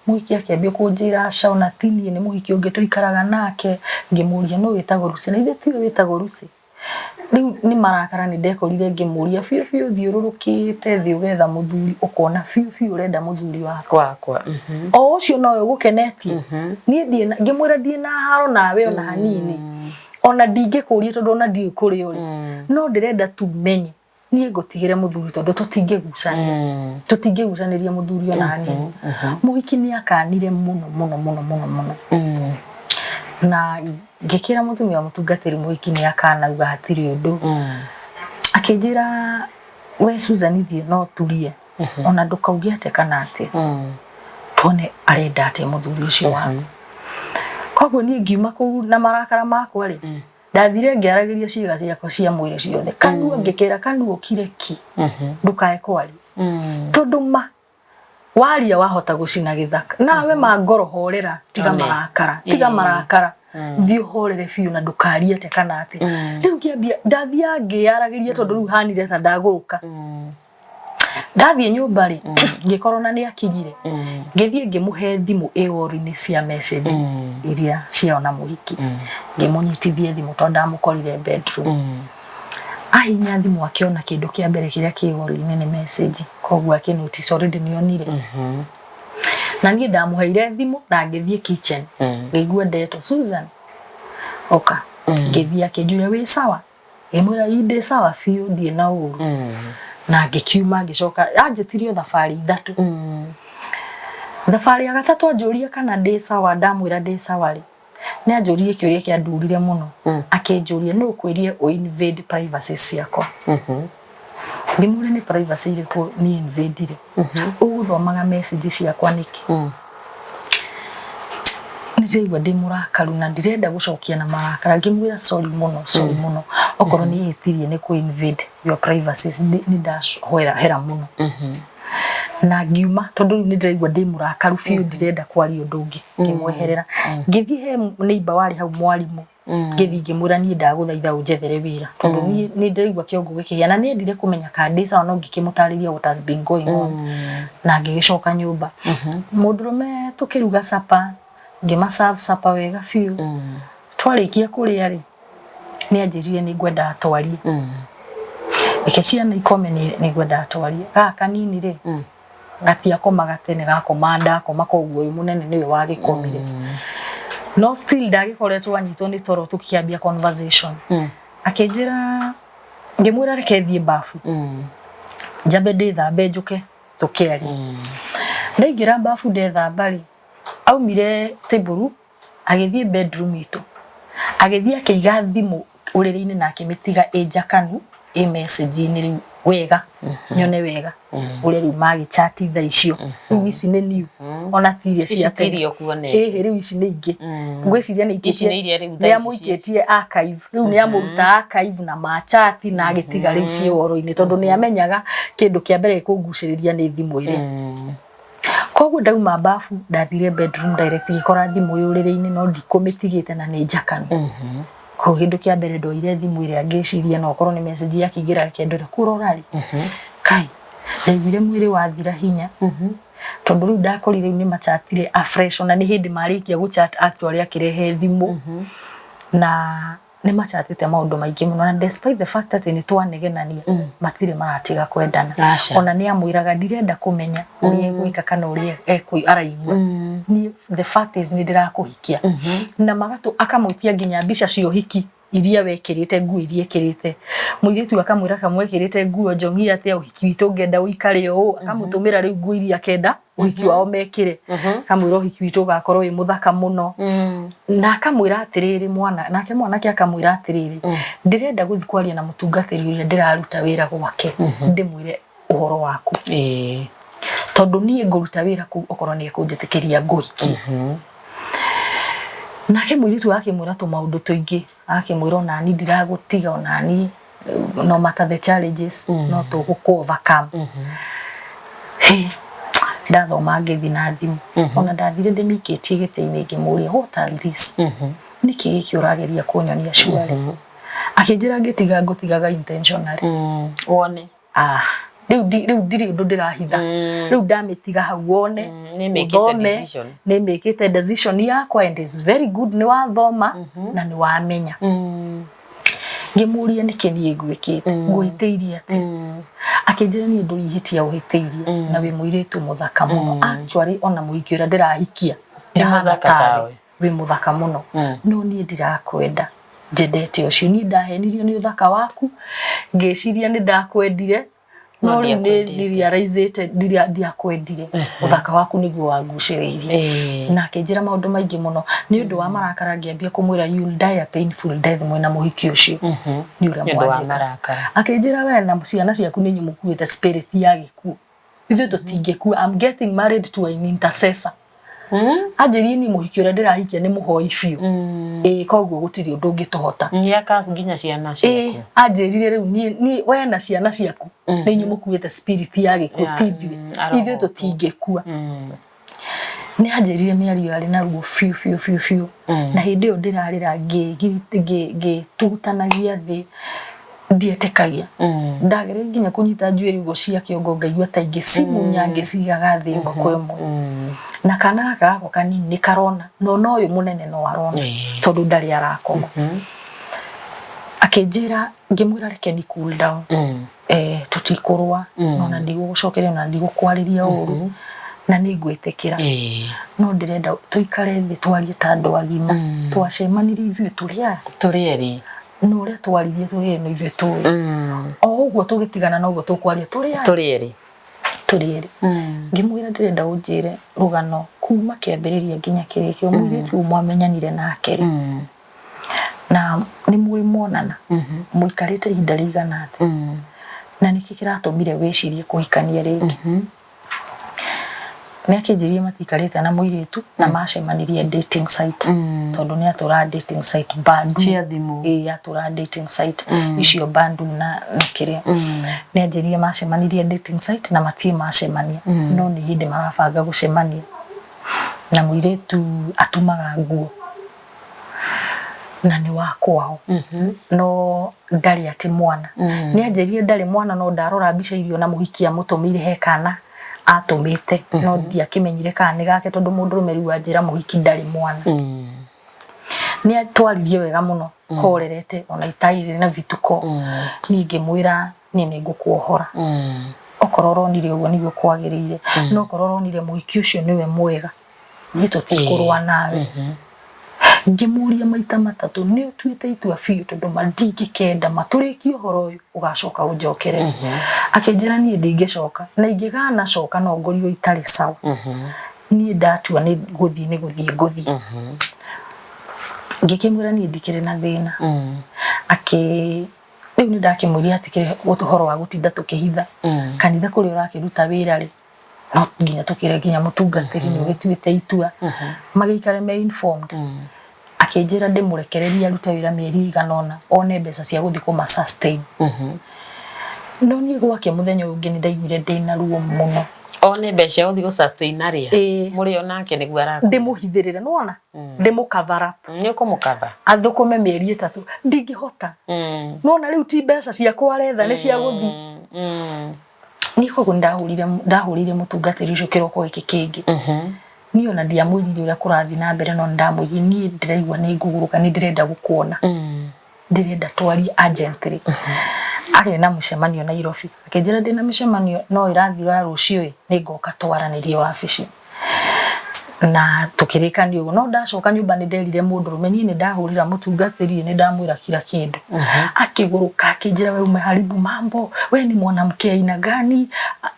Mũhiki akĩambia kũnjĩra aca ona ti niĩ nĩ mũhiki ũngĩ tũikaraga nake. Ngĩmũria nũ wĩtagwo Lucy? Na ithe tiwe wĩtagwo Lucy. Rĩu nĩ marakara nĩ ndekorire ngĩmũria biũ biũ thiũrũrũkĩte thĩ ũgetha mũthuri ũkona biũ biũ ũrenda mũthuri wakwa. Wakwa. O ũcio nowe ũgũkenetie. Niĩ ndirĩ na, ngĩmwĩra ndirĩ na haro nawe ona hanini. Ona ndingĩkũria tondũ ona ndiũĩ kũrĩa ũrĩ. No ndĩrenda tu menye niĩ ngũtigĩre mũthuri tondũ tũtingĩgucania. Tũtingĩgucanĩria mũthuri ona hanini. Mũhiki nĩ akanire mũno mũno mũno mũno mũno. Na ngĩkĩra mũtumia wa mũtungatĩri mũhiki nĩ akanauga hatirĩ ũndũ. Akĩnjĩra we Susan thiĩ no turie. Ona ndũkauge atĩa kana atĩa. Tuone arenda atĩa mũthuri ũcio waku. Koguo niĩ ngiuma kũu na marakara makwa rĩ, ndathire ngĩaragĩria ciĩga ciakwa cia mwĩrĩ ciothe. Kanua ngĩkĩra kanua ũkire ki. Ndũkae kwaria. Tondũ ma waria wahota gũcina gĩthaka. Nawe ma ngoro horera, tiga marakara, tiga marakara. Thiĩ ũhorere biũ na ndũkarie atĩa kana atĩa. Rĩu ngĩambia ndathiaga ngĩyaragĩria tondũ rĩu hanire ta ndagũrũka. Ndathiĩ nyũmba rĩ, ngĩkorwo na nĩ akinyire. Ngĩthiĩ ngĩmũhe thimũ ĩ wall-inĩ cia message iria ciao na mũhiki. Ngĩmũnyitithia thimũ tondũ ndamũkorire bedroom. Ahihinya thimũ akĩona kĩndũ kĩa mbere kĩrĩa kĩ wall-inĩ nĩ message. Koguo akĩ notice already nĩ onire. Na niĩ ndamũheire thimũ na ngĩthiĩ kitchen. Ngĩigua ndetwo Susan oka. Ngĩthiĩ akĩnjũria wĩ sawa? Ngĩmwĩra ĩ ndĩ sawa biũ ndirĩ na ũru. Na ngĩkiuma ngĩcoka anjĩtirie o thabarĩ ithatũ. Thabarĩ ya gatatũ anjũria kana ndĩ sawa ndamwĩra ndĩ sawa rĩ, nĩ anjũririe kĩũria kĩandurire mũno. Akĩnjũria nũ ũkwĩrire ũ invade privacy ciakwa? Ngĩmũria nĩ privacy irĩkũ niĩ invade-ire? Ũgũthomaga message ciakwa nĩkĩ? Nĩ ndĩraigua ndĩ mũrakaru na ndirenda gũcokia na marakara. Ngĩmwĩra sorry mũno, sorry mũno. Okorwo nĩ hĩtirie nĩ kũ invade your privacy nĩ ndahoera mũno. Na ngiuma tondũ rĩu nĩ ndĩraigua ndĩ mũrakaru biũ ndirenda kwaria ũndũ ũngĩ. Ngĩmweherera. Ngĩthiĩ he neighbor warĩ hau mwarimũ. Ngĩthiĩ ngĩmwĩra niĩ ndagũthaitha ũnjethere wĩra tondũ niĩ nĩ ndĩraigua kĩongo gĩkĩgĩa na nĩ endire kũmenya kana ndĩ sawa no ngĩkĩmũtarĩria what has been going on. Na ngĩgĩcoka nyũmba. Mũndũrũme tũkĩruga supper, ngĩma serve supper wega biũ. Twarĩkia kũrĩa rĩ, nĩ anjĩrire nĩ ngwenda twarie. Reke ciana ikome nĩ ngwenda twarie. Gaka kanini rĩ, gatiakomaga tene gakoma ndakoma koguo ũyũ mũnene nĩwe wagĩkomire. No still ndagĩkoretwo anyitwo nĩ toro tũkĩambia conversation. Akĩnjĩra, ngĩmwĩra reke thiĩ bafu. Njambe ndĩthambe njũke tũkĩarie. Ndaingĩra bafu ndethamba rĩ, aumire table room agĩthiĩ bedroom itũ. Agĩthiĩ akĩiga thimũ ũrĩrĩ-inĩ na akĩmĩtiga ĩ njakanu ĩ message-inĩ rĩu wega nyone wega ũrĩa rĩu magĩchat thaa icio. Rĩu ici nĩ new ona ti iria cia tene. Ici ti iria ũkuonete. Ĩhĩ rĩu ici nĩ ingĩ. Ngwĩciria nĩ Ici nĩ iria rĩu nĩ thaa ici amũikĩtie archive. Rĩu nĩ amũruta archive na machat na agĩtiga rĩu ciĩ woro-inĩ tondũ nĩ amenyaga kĩndũ kĩa mbere gĩkũngucĩrĩria nĩ thimũ ĩrĩa. Koguo ndauma bafu ndathire bedroom direct ngĩkora thimũ ĩ ũrĩrĩ-inĩ no ndikũmĩtigĩte na nĩ njakanu. Koguo kĩndũ kĩa mbere ndoire thimũ ĩrĩa ngĩciria no okorwo nĩ message yakĩingĩra reke ndore. Kũrora rĩ, kai Ndaiguire mwĩrĩ wathira hinya tondũ rĩu ndakorire rĩu nĩ machatire afresh, ona nĩ hĩndĩ marĩkia gũchat actually akĩrehe thimũ na nĩ machatĩte maũndũ maingĩ mũno, na despite the fact atĩ nĩ twanegenania, matirĩ maratiga kwendana. Aca. Ona nĩ amwĩraga ndirenda kũmenya ũrĩa egwĩka kana ũrĩa araigua, niĩ the fact is nĩ ndĩrakũhikia, na magatũ akamwĩtia nginya mbica cia ũhiki iria wekĩrĩte, nguo iria ekĩrĩte. Mũirĩtu akamwĩra kamwekĩrĩte nguo njong'i atĩa, ũhiki witũ ngenda ũikare ũũ. Akamũtũmĩra rĩu nguo iria akenda ũhiki wao mekĩre, akamwĩra ũhiki witũ ũgakorwo wĩ mũthaka mũno, na akamwĩra atĩrĩrĩ mwana, nake mwanake akamwĩra atĩrĩrĩ, ndĩrenda gũthiĩ kwaria na mũtungatĩri ũrĩa ndĩraruta wĩra gwake, ndĩmwĩre ũhoro waku, tondũ niĩ ngũruta wĩra kũu okorwo nĩ ekũnjĩtĩkĩria ngũhikie. Nake mũirĩtu akĩmwĩra tũmaũndũ tũingĩ, akĩmwĩra onani ndiragũtiga, onani no matter the challenges no tũgũkũ overcome. Hĩ, ndathoma ngĩthi na thimũ, ona ndathire ndĩmĩikĩtie gĩtĩ-inĩ, ngĩmũria, "What are this? Nĩkĩ gĩkĩ ũrageria kũnyonia surely?" Akĩnjĩra ngĩtiga ngũtigaga intentionally. Wone. Ah, rĩu rĩu ndirĩ ũndũ ndĩrahitha, rĩu ndamĩtiga hau wone. Nĩmĩkĩte Ũthome. Decision. Nĩmĩkĩte decision yakwa and is very good, nĩ wathoma na nĩ wamenya. Ngĩmũria nĩkĩ niĩ ngwĩkĩte, ngũhĩtĩirie atĩ? Akĩnjĩra niĩ ndũrĩ ihĩtia ũhĩtĩirie, na wĩ mũirĩtu mũthaka mũno, actually ona mũhiki ũrĩa ndĩrahikia Ti ndahana mũthaka tawe. Tawe. Wĩ mũthaka mũno, no niĩ ndirakwenda, njendete ũcio. Niĩ ndahenirio nĩ ũthaka waku, ngĩciria nĩ ndakwendire, no No rĩu nĩ ndiakwendete. Nĩ realize ndiakwendire, ũthaka waku nĩguo wangucĩrĩirie. Na akĩnjĩra maũndũ maingĩ mũno. Nĩ ũndũ wa marakara ngĩambia kũmwĩra, "You'll die a painful death mwĩna mũhiki ũcio nĩ ũrĩa Nĩ ũndũ wa mwanjĩka." marakara. Akĩnjĩra we na ciana ciaku nĩ inyuĩ mũkuĩte spirit ya gĩkuũ, ithuĩ tũtingĩkua. I'm getting married to an intercessor. Anjĩrie niĩ mũhiki ũrĩa ndĩrahikia nĩ mũhoi biũ, ĩĩ, koguo gũtirĩ ũndũ ũngĩtũhota. Nĩaka nginya ciana ciaku. Anjĩrire rĩu niĩ we na ciana ciaku nĩ inyuĩ mũkuĩte spirit ya gĩkuũ, ti ithuĩ. Arohotwo. Ithuĩ tũtingĩkua. Nĩ anjĩrire mĩario yarĩ na ruo biũ biũ biũ biũ, na hĩndĩ ĩyo ndĩrarĩra ngĩtugutanagia thĩ, ndietĩkagia. Ndagereire nginya kũnyita njuĩrĩ ũguo cia kĩongo, ngaigua ta ingĩcimunya ngĩcigaga thĩ ĩmwe kwa ĩmwe. Na kana gaka gakwa kanini nĩ karona, na ona ũyũ mũnene no arona, tondũ ndarĩ arakoma. Akĩnjĩra, ngĩmwĩra reke ni cool down, tũtikũrũa, ona ndigũgũcokeria, ona ndigũkwarĩria ũru, na nĩ ngwĩtĩkĩra, no ndĩrenda tũikare thĩ twarie ta andũ agima. Twacemanirie ithuĩ tũrĩ aya. Tũrĩ erĩ. Na ũrĩa twaririe tũrĩ ĩno ithuĩ tũĩ, o ũguo tũgĩtigana noguo tũkwaria tũrĩ aya. Tũrĩ erĩ. Tũrĩ erĩ. Ngĩmwĩra ndĩrenda ũnjĩre rũgano kuma kĩambĩrĩria nginya kĩrĩkĩro, mũirĩtu ũyũ mwamenyanire nake rĩ, na nĩ mũrĩ mwonana, mũikarĩte ihinda rĩigana atĩa, na nĩkĩ kĩratũmire wĩcirie kũhikania rĩngĩ? Nĩ akĩnjĩrire matiikarĩte na mũirĩtu, na macemanirie dating site, tondũ nĩ atũraga dating site Badoo. Cia thimũ. Ĩĩ, atũraga dating site icio Badoo na kĩrĩa. Nĩ anjĩrire macemanirie dating site na matirĩ macemania, no nĩ hĩndĩ marabanga gũcemania, na mũirĩtu atumaga nguo na nĩ wa kwao, no ndarĩ atĩ mwana. Nĩ anjĩrire ndarĩ mwana, no ndarora mbica iria ona mũhiki amũtũmĩire, he kana atũmĩte, no ndiakĩmenyire kana nĩ gake, tondũ mũndũrũme rĩu anjĩra mũhiki ndarĩ mwana. Nĩ atwaririe wega mũno, horerete, ona itairĩ na vituko. Niĩ ngĩmwĩra niĩ nĩ ngũkuohora okorwo ũronire ũguo nĩguo kwagĩrĩire, no okorwo ũronire mũhiki ũcio nĩwe mwega, niĩ tũtikũrũa nawe. Ngĩmũria maita matatũ, nĩ ũtuĩte itua biũ? Tondũ ma ndingĩkenda matũrĩkie ũhoro ũyũ ũgacoka ũnjokerere. Akĩnjĩra niĩ ndingĩcoka, na ingĩganacoka no ngorirwo itarĩ sawa. Niĩ ndatua nĩ gũthiĩ, nĩ gũthiĩ ngũthiĩ. Ngĩkĩmwĩra niĩ ndikĩrĩ na thĩna. Akĩ rĩu nĩ ndakĩmwĩrire atĩ ũhoro wa gũtinda tũkĩhitha kanitha kũrĩa ũrakĩruta wĩra rĩ, no nginya tũkĩre nginya mũtungatĩri nĩ ũgĩtuĩte itua, magĩikare me informed. Akĩnjĩra ndĩmũrekererie arute wĩra mĩeri ĩigana ũna one mbeca cia gũthiĩ kũma sustain. No niĩ gwake mũthenya ũyũ ũngĩ nĩ ndaiguire ndĩna ruo mũno. One mbeca cia gũthiĩ gũ sustain arĩa Ĩĩ. mũrĩ o nake nĩguo arakũhe. Ndĩmũhithĩrĩre, nĩwona, ndĩmũ cover up. Nĩ ũkũmũkaba. Athũkũme mĩeri 3, ndingĩhota. Nĩwona rĩu ti mbeca ciakwa aretha, nĩ cia gũthiĩ. Niĩ koguo nĩndahũrĩire mũtungatĩri ũcio kĩroko gĩkĩ kĩngĩ. Niĩ ona ndiamwĩrire ũrĩa kũrathiĩ na mbere no nĩndamwĩrire niĩ ndĩraigua nĩ ngũgũrũka nĩ ndĩrenda gũkuona. Ndĩrenda twarie urgently. Arĩ na mũcemanio Nairobi. Akĩnjĩra ndĩna mĩcemanio no ĩrathira rũciũ ĩ, nĩngoka twaranĩrie wabici. Na tũkĩrĩkania ũguo. No ndacoka nyũmba nĩnderire mũndũrũme niĩ nĩndahũrĩra mũtungatĩri nĩ ndamwĩra kila kĩndũ. Akĩgũrũka akĩnjĩra we umeharibu mambo, we ni mwanamke aina gani?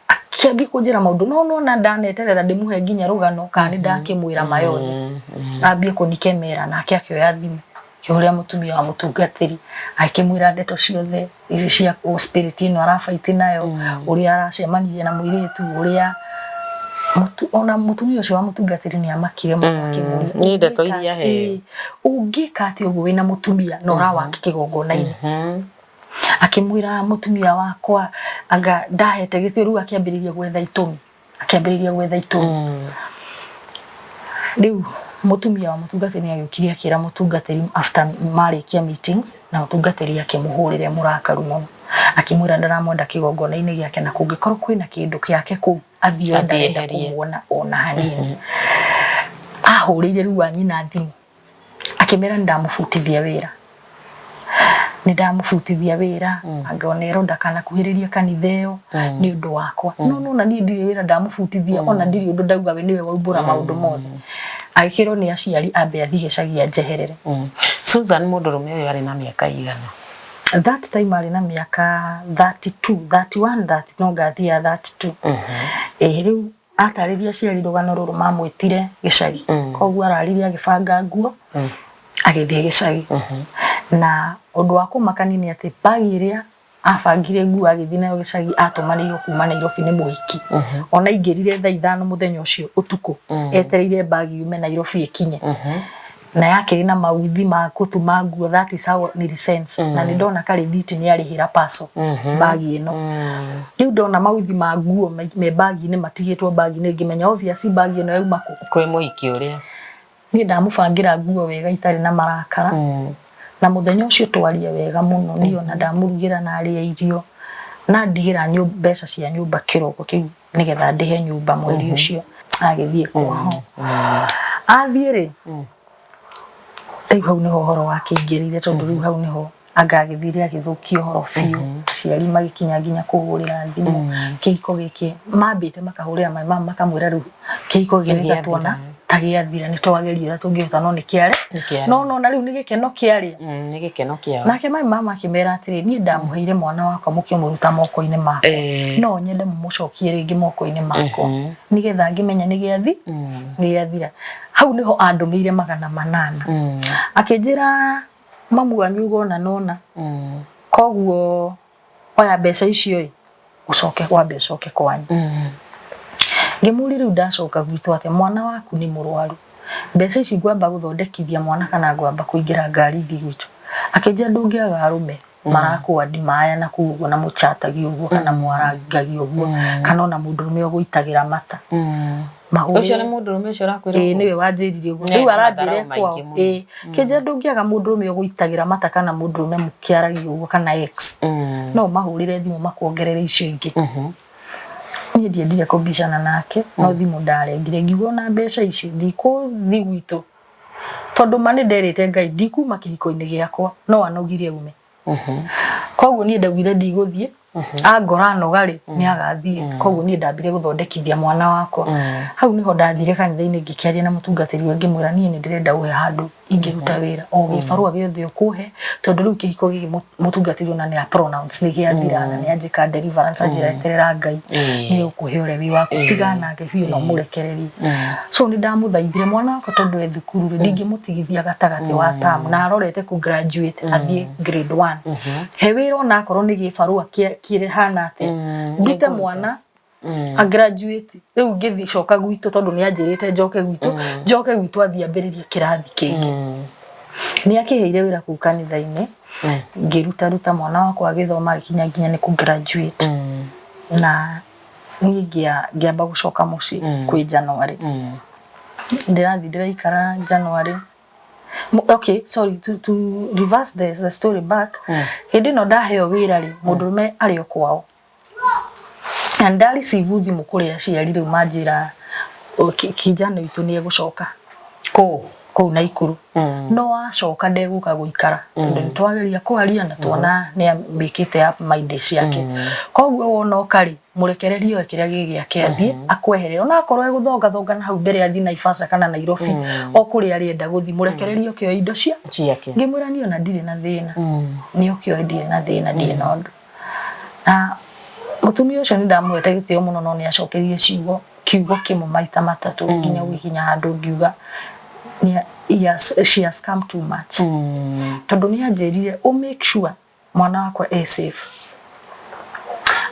Akĩambia kũnjĩra maũndũ no nona ndaneterera ndĩmũhe nginya rũgano kana nĩndakĩmwĩra ma yothe. Ambie kũnikemera nake akĩoya thimũ akĩhũrĩra mũtumia wa mũtungatĩri akĩmwĩra ndeto ciothe ici cia spirit ĩno arabaiti nayo, ũrĩa aracemanirie na mũirĩtu, ũrĩa ona mũtumia ũcio wa mũtungatĩri nĩ amakire mũno akĩmũria Nĩ ndeto iria aheo. Ũngĩka atĩa ũguo wĩna mũtumia na ũrawaki kĩgongona-inĩ? Akĩmwĩra mũtumia wakwa anga ndahete gĩtĩo, rĩu akĩambĩrĩria gwetha itũmi. Akĩambĩrĩria gwetha itũmi. Rĩu mũtumia wa mũtungatĩri nĩ agĩũkire akĩra mũtungatĩri after marĩkia meetings, na mũtungatĩri akĩmũhũrĩra e mũrakaru mũno. Akĩmwĩra ndaramwenda kĩgongona-inĩ gĩake na kũngĩkorwo kwĩna kĩndũ gĩake kũu athiĩ oe ndarenda kũmuona ona hanini. Ahũrĩire rĩu a nyina thimũ akĩmera nĩ ndamũbutithia wĩra. Nĩ ndamũbutithia wĩra, anga ona erwo ndakanakuhĩrĩrie kanitha ĩyo nĩ ũndũ wakwa. No nona niĩ ndirĩ wĩra ndamũbutithia ona ndirĩ ũndũ ndauga we nĩwe waumbũra maũndũ mothe. Agĩkĩrwo nĩ aciari ambe athiĩ gĩcagi anjeherere. Susan mũndũrũme ũyũ arĩ na mĩaka ĩigana? That time arĩ na mĩaka 32, 31, 30 no ngathiaga 32. Ĩĩ rĩu atarĩria aciari rũgano rũrũ mamwĩtire gĩcagi. Koguo ararire agĩbanga nguo agĩthiĩ gĩcagi. Na ũndũ wa kũmakania nĩ atĩ bagi ĩrĩa abangire nguo agĩthiĩ nayo gĩcagi atũmanĩirwo kuma Nairobi nĩ mũhiki. Ona aingĩrire thaa 5 mũthenya ũcio ũtukũ etereire bagi yume Nairobi ĩkinye. Na yakĩrĩ na mauthi ma gũtuma nguo, that is how nilisense. Na nĩ ndona karĩthiti nĩ arĩhĩra parcel bagi ĩno. Rĩu ndona mauthi ma nguo me bagi-inĩ matigĩtwo bagi-inĩ ngĩmenya obvious bagi ĩno yauma kũ? Kwĩ mũhiki ũrĩa. Niĩ ndamũbangĩra nguo wega itarĩ na marakara. Na mũthenya ũcio twaria wega mũno niĩ ona ndamũrugĩra na arĩa irio na ndigĩra mbeca cia nyũmba kĩroko kĩu nĩgetha ndĩhe nyũmba mweri ũcio. Agĩthiĩ kwao. Athiĩ rĩ, rĩu hau nĩho ũhoro wakĩingĩrĩire tondũ rĩu hau nĩho anga agĩthire agĩthũkia ũhoro biũ. Aciari magĩkinya nginya kũhũrĩra thimũ kĩhiko gĩkĩ mambĩte makahũrĩra my mum makamwĩra rĩu kĩhiko gĩkĩ nĩ ta tuona ta gĩathira nĩ twageria ũrĩa tũngĩhota no nĩ kĩarĩ no nona rĩu nĩ gĩkeno kĩarĩ nĩ gĩkeno kĩao. Nake my mum akĩmera atĩrĩ niĩ ndamũheire mwana wakwa mũkĩmũruta moko-inĩ makwa no nyende mũmũcokie rĩngĩ moko-inĩ makwa nĩgetha ngĩmenya nĩ gĩathi nĩ gĩathira. Hau nĩho andũmĩire 800 akĩnjĩra mamu wanyu uga ũna na ũna koguo oya mbeca icio ĩ ũcoke wambe ũcoke kwanyu. Ngĩmũria rĩu ndacoka gwitũ atĩa mwana waku nĩ mũrwaru mbeca ici ngwamba gũthondekithia mwana kana ngwamba kũingĩra ngari thiĩ gwitũ. Akĩnjĩra ndũngĩaga arũme marakwandimaya na kũu ũguo na mũchatagia ũguo kana mwarangagia ũguo kana ona mũndũrũme ũgũitagĩra mata. Ũcio nĩ mũndũrũme ũcio ũrakwĩra ũguo? Ĩĩ nĩwe wanjĩrire ũguo. Rĩu aranjĩra kwao. Ĩĩ kĩnjĩra ndũngĩaga mũndũrũme ũgũitagĩra mata kana mũndũrũme mũkĩaragia ũguo kana ex. No ũmahũrĩre thimũ makuongerere icio ingĩ. Niĩ ndiendire kũbicana nake no thimũ ndarengire ngiuga ona mbeca ici ndikũthiĩ gwitũ tondũ ma nĩ nderĩte Ngai ndikuma kĩhiko-inĩ gĩakwa no anogire aume. Koguo niĩ ndaugire ndigũthiĩ angora anoga rĩ nĩ agathiĩ. Koguo niĩ ndambire gũthondekithia mwana wakwa. Hau nĩho ndathire kanitha-inĩ ngĩkĩaria na mũtungatĩri ũrĩa ngĩmwĩra niĩ nĩ ndĩrenda ũhe handũ ingĩruta wĩra o gĩbarũa gĩothe ũkũhe tondũ rĩu kĩhiko gĩkĩ mũtungatĩri ona nĩ a pronounce nĩ gĩathira na nĩ anjĩka deliverance anjĩra eterera Ngai nĩ ũkũhe ũrĩa wĩ waku tigana nake biũ na ũmũrekererie. So nĩ ndamũthaithire mwana wakwa tondũ e thukuru rĩ ndingĩmũtigithia gatagatĩ wa term na arorete kũ graduate athiĩ grade 1. He wĩra ona akorwo nĩ gĩbarũa kĩhana atĩa ndute mwana a graduate rĩu ngĩthiĩ coka gwitũ tondũ nĩ anjĩrĩte njoke gwitũ njoke gwitũ athiĩ ambĩrĩrie kĩrathi kĩngĩ. Nĩ akĩheire wĩra kũu kanitha-inĩ ngĩruta ruta mwana wakwa agĩthoma agĩkinya nginya nĩ kũ graduate na niĩ ngĩamba gũcoka mũciĩ kwĩ January. Ndĩrathiĩ ndĩraikara January. Okay, sorry, to reverse the story back. Hĩndĩ ĩno ndaheo wĩra rĩ, mũndũrũme arĩ o kwao. Na nda receive thimũ kũrĩ aciari rĩu manjĩra kijana witũ nĩ egũcoka Kũ? Kũu Naikuru. No acoka ndegũka gũikara, tondũ nĩ twageria kwaria na tuona nĩ amĩkĩte up mind ciake. Koguo wona oka rĩ, mũrekererie oe kĩrĩa gĩ gĩake, athiĩ akweherere, ona akorwo egũthongathonga na hau mbere, athiĩ Naivasha kana Nairobi, o kũrĩa arĩenda gũthiĩ, mũrekererie oke oe indo cia ciake. Ngĩmwĩra niĩ ona ndirĩ na thĩna, nĩ oke oe, ndirĩ na thĩna, ndirĩ na ũndũ. Na mũtumia ũcio nĩ ndamũhete gĩtĩo mũno, no nĩ acokeririe ciugo kiugo kĩmwe maita matatũ, nginya gũgĩkinya handũ ngiuga she has come too much, tondũ nĩ anjĩrire ũ make sure mwana wakwa e safe.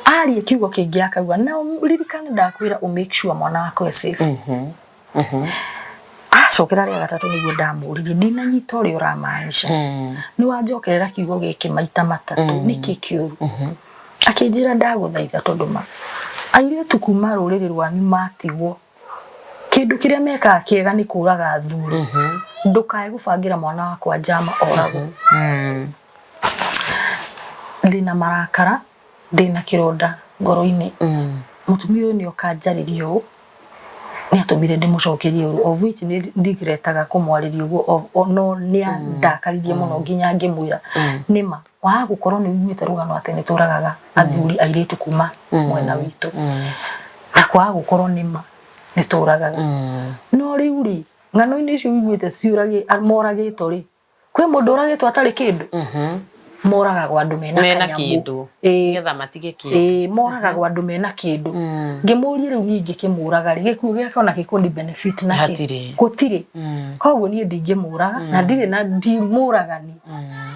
Arie kiugo kĩngĩ akauga, na ririkane ndakwĩra ũ make sure mwana wakwa e safe. Acokera rĩa gatatũ nĩguo ndamũririe, "Ndinanyita ũrĩa ũramaanisha, nĩ wanjokerera kiugo gĩkĩ maita matatũ, nĩkĩ kĩũru?" Akĩnjĩra, "Ndagũthaitha, tondũ ma airĩtu kuma rũrĩrĩ rwanyu matigwo, kĩndũ kĩrĩa mekaga kĩega nĩ kũraga athuri. Ndũkae gũbangĩra mwana wakwa njama oragwo." Ndĩna marakara, ndĩna kĩronda ngoro-inĩ. Mũtumia ũyũ nĩ oka njarĩria ũũ, nĩ atũmire ndĩmũcokerie ũru, of which nĩ ndigretaga kũmwarĩria ũguo, no nĩ andakaririe mũno nginya ngĩmwĩra, nĩma waga gũkorwo nĩ ũiguĩte rũgano atĩ nĩ tũragaga athuri airĩtu kuma mwena witũ, na kwaga gũkorwo nĩma nĩ tũragaga, no rĩu rĩ, ng'ano-inĩ icio ũiguĩte moragĩtwo rĩ, kwĩ mũndũ ũragĩtwo atarĩ kĩndũ? Moragagwo andũ mena mena kanyamũ. Kĩndũ. Ĩĩ. Nĩgetha matige kĩndũ. Ĩĩ, moragagwo andũ mena kĩndũ. Ngĩmũria, rĩu niĩ ingĩkĩmũraga rĩ, gĩkuũ gĩake ona gĩkũni benefit na kĩ? Hatirĩ. Gũtirĩ. Koguo niĩ ndingĩmũraga na ndirĩ na ndimũragani,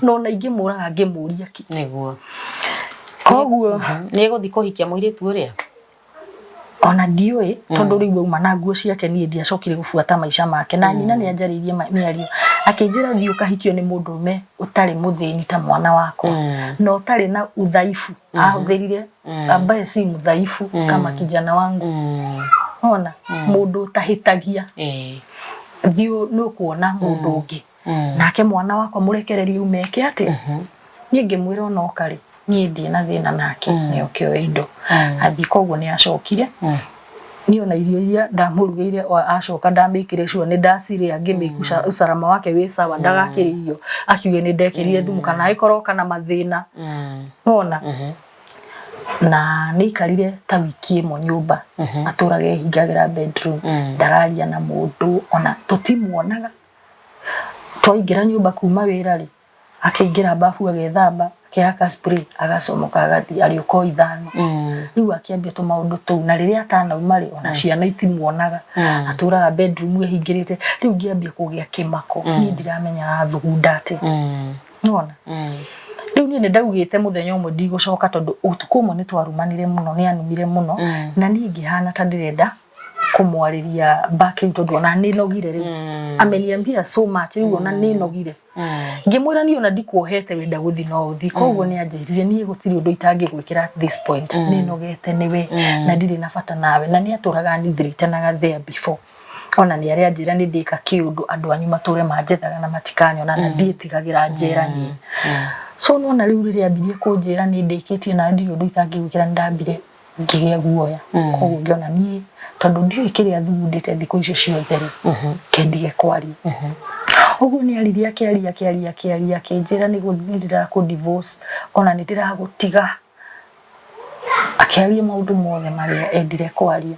no ona ingĩmũraga ngĩmũria kĩ? Nĩguo. Koguo Nĩ egũthiĩ kũhikia mũirĩtu ũrĩa? Ona ndiũĩ, tondũ rĩu auma na nguo ciake. Niĩ ndiacokire gũbuata maica make, na nyina nĩ anjarĩirie mĩario akĩnjĩra, "Thiĩ ũkahikio nĩ mũndũrũme ũtarĩ mũthĩni ta mwana wakwa na ũtarĩ na udhaifu." Ahũthĩrire "ambaye si mdhaifu kama kijana wangu." Ona mũndũ ũtahĩtagia. "Thiĩ, nĩ ũkuona mũndũ ũngĩ, nake mwana wakwa mũrekererie umeke atĩa." Niĩ ngĩmwĩra ona oka rĩ, niĩ ndirĩ na thĩna nake, nĩ oke oe indo athiĩ. Koguo nĩ acokire. Niĩ ona irio iria ndamũrugĩire acoka, ndamĩkĩre sure nĩ ndacirĩa, ngĩmĩke usalama wake wĩ sawa, ndagakĩrĩa irio akiuge nĩ ndekĩrire thumu kana agĩkorwo kana mathĩna. Nona na nĩ aikarire ta wiki ĩmwe nyũmba, atũraga ehingagĩra bedroom, ndararia na mũndũ, ona tũtimuonaga. Twaingĩra nyũmba kuma wĩra rĩ, akĩingĩra bafu, agethamba, akĩhaka spray, agacomoka, agathiĩ. Arĩũka o 5. Rĩu akĩambia tũmaũndũ tũu, na rĩrĩa atanauma rĩ, ona ciana itimuonaga, atũraga bedroom ehingĩrĩte. Rĩu ngĩambia kũgĩa kĩmako, niĩ ndiramenya arathugunda atĩa. Nĩwona rĩu niĩ nĩ ndaugĩte mũthenya ũmwe ndigũcoka, tondũ ũtukũ ũmwe nĩ twarumanire mũno, nĩ anumire mũno, na niĩ ngĩhana ta ndĩrenda kũmwarĩria back rĩu, tondũ ona nĩ nogire rĩu, ameniambia so much, rĩu ona nĩ nogire. Ngĩmwĩra, "Niĩ ona ndikuohete, wenda gũthi no ũthi." Koguo nĩ anjĩrire, "Niĩ gũtirĩ ũndũ itangĩgwĩkĩra at this point, nĩ nogete nĩwe na ndirĩ na bata nawe." Na nĩ atũraga anithirĩtanaga there before, ona nĩ arĩa anjĩra, "Nĩ ndĩka kĩũndũ andũ anyu matũre manjethaga na matikanyona, na ndiĩtigagĩra njera niĩ." So nona rĩu rĩrĩa ambirie kũnjĩra, "Nĩ ndĩkĩtie na ndirĩ ũndũ itangĩgwĩkĩra," nĩ ndambire ngĩgĩa guoya. Koguo ngĩona niĩ, tondũ ndiũĩ kĩrĩa thugundĩte thikũ icio ciothe rĩ, kendige kwaria ũguo. Nĩ aririe, akĩaria, akĩaria, akĩaria, akĩnjĩra nĩ ndĩrakũ divorce, ona nĩ ndĩragũtiga, akĩaria maũndũ mothe marĩa endire kwaria.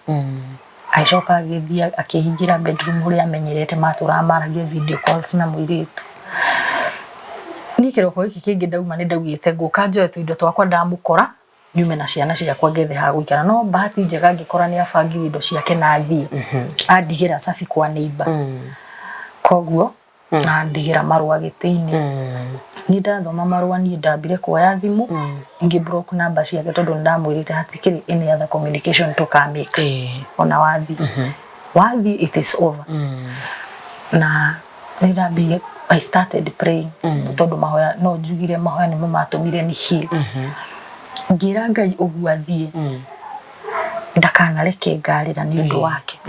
Agĩcoka agĩthiĩ akĩhingĩra bedroom ũrĩa amenyerete matũraga maragia video calls na mũirĩtu. Niĩ kĩroko gĩkĩ kĩngĩ ndauma, nĩ ndaugĩte ngũka njoe tũindo twakwa, ndamũkora nyume na ciana ciakwa, ngethe ha gũikara. No bahati njega ngĩkora nĩ abangire indo ciake na athiĩ, andigĩra cabi kwa neighbor, koguo na ndigĩra marũa gĩtĩ-inĩ. Niĩ ndathoma marũa, niĩ ndambire kuoya thimũ, ngĩ block namba ciake, tondũ nĩ ndamwĩrĩte hatikĩrĩ any other communication tũkamĩka, ona wathiĩ wathiĩ, it is over. Na nĩ ndambire, I started praying, tondũ mahoya, no njugire mahoya nĩmo matũmire ni heal. Ngĩra Ngai ũguo athiĩ, ndakanareke ngarĩra nĩ ũndũ wake.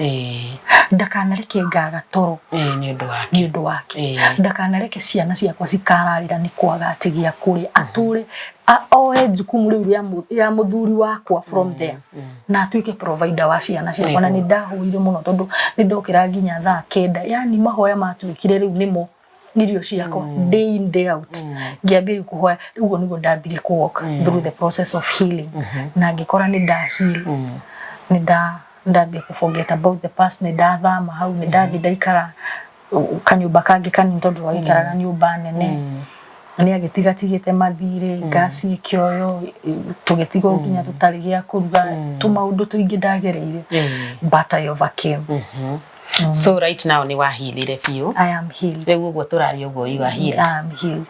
Ndakanareke ngaga toro Nĩ ũndũ wake. Nĩ ũndũ wake. Ndakanareke ciana ciakwa cikararĩra nĩ kwaga atĩ gĩa kũrĩa. Atũre oe jukumu rĩu rĩa mũthuri wakwa from there na atuĩke provider wa ciana ciakwa. Na nĩ ndahoire mũno, tondũ nĩ ndokĩra nginya thaa 9, yani mahoya matuĩkire rĩu nĩmo irio ciakwa, day in, day out. Ngĩambia rĩu kũhoya. Rĩu ũguo nĩguo ndambirie kũ walk through the process of healing, na ngĩkora nĩ nda heal, nĩ ndambia kũ forget about the past. Nĩ ndathama hau, nĩ ndathi ndaikara kanyũmba kangĩ kanini, tondũ twagĩikaraga nyũmba nene. Nĩ agĩtigatigĩte mathirĩ, ngasi ĩkĩoywo, tũgĩtigwo nginya tũtarĩ gĩa kũruga, tũmaũndũ tũingĩ ndagereire, but I overcame. So right now nĩ wahilire biũ? I am healed. Rĩu ũguo tũraria ũguo, you are healed? I am healed.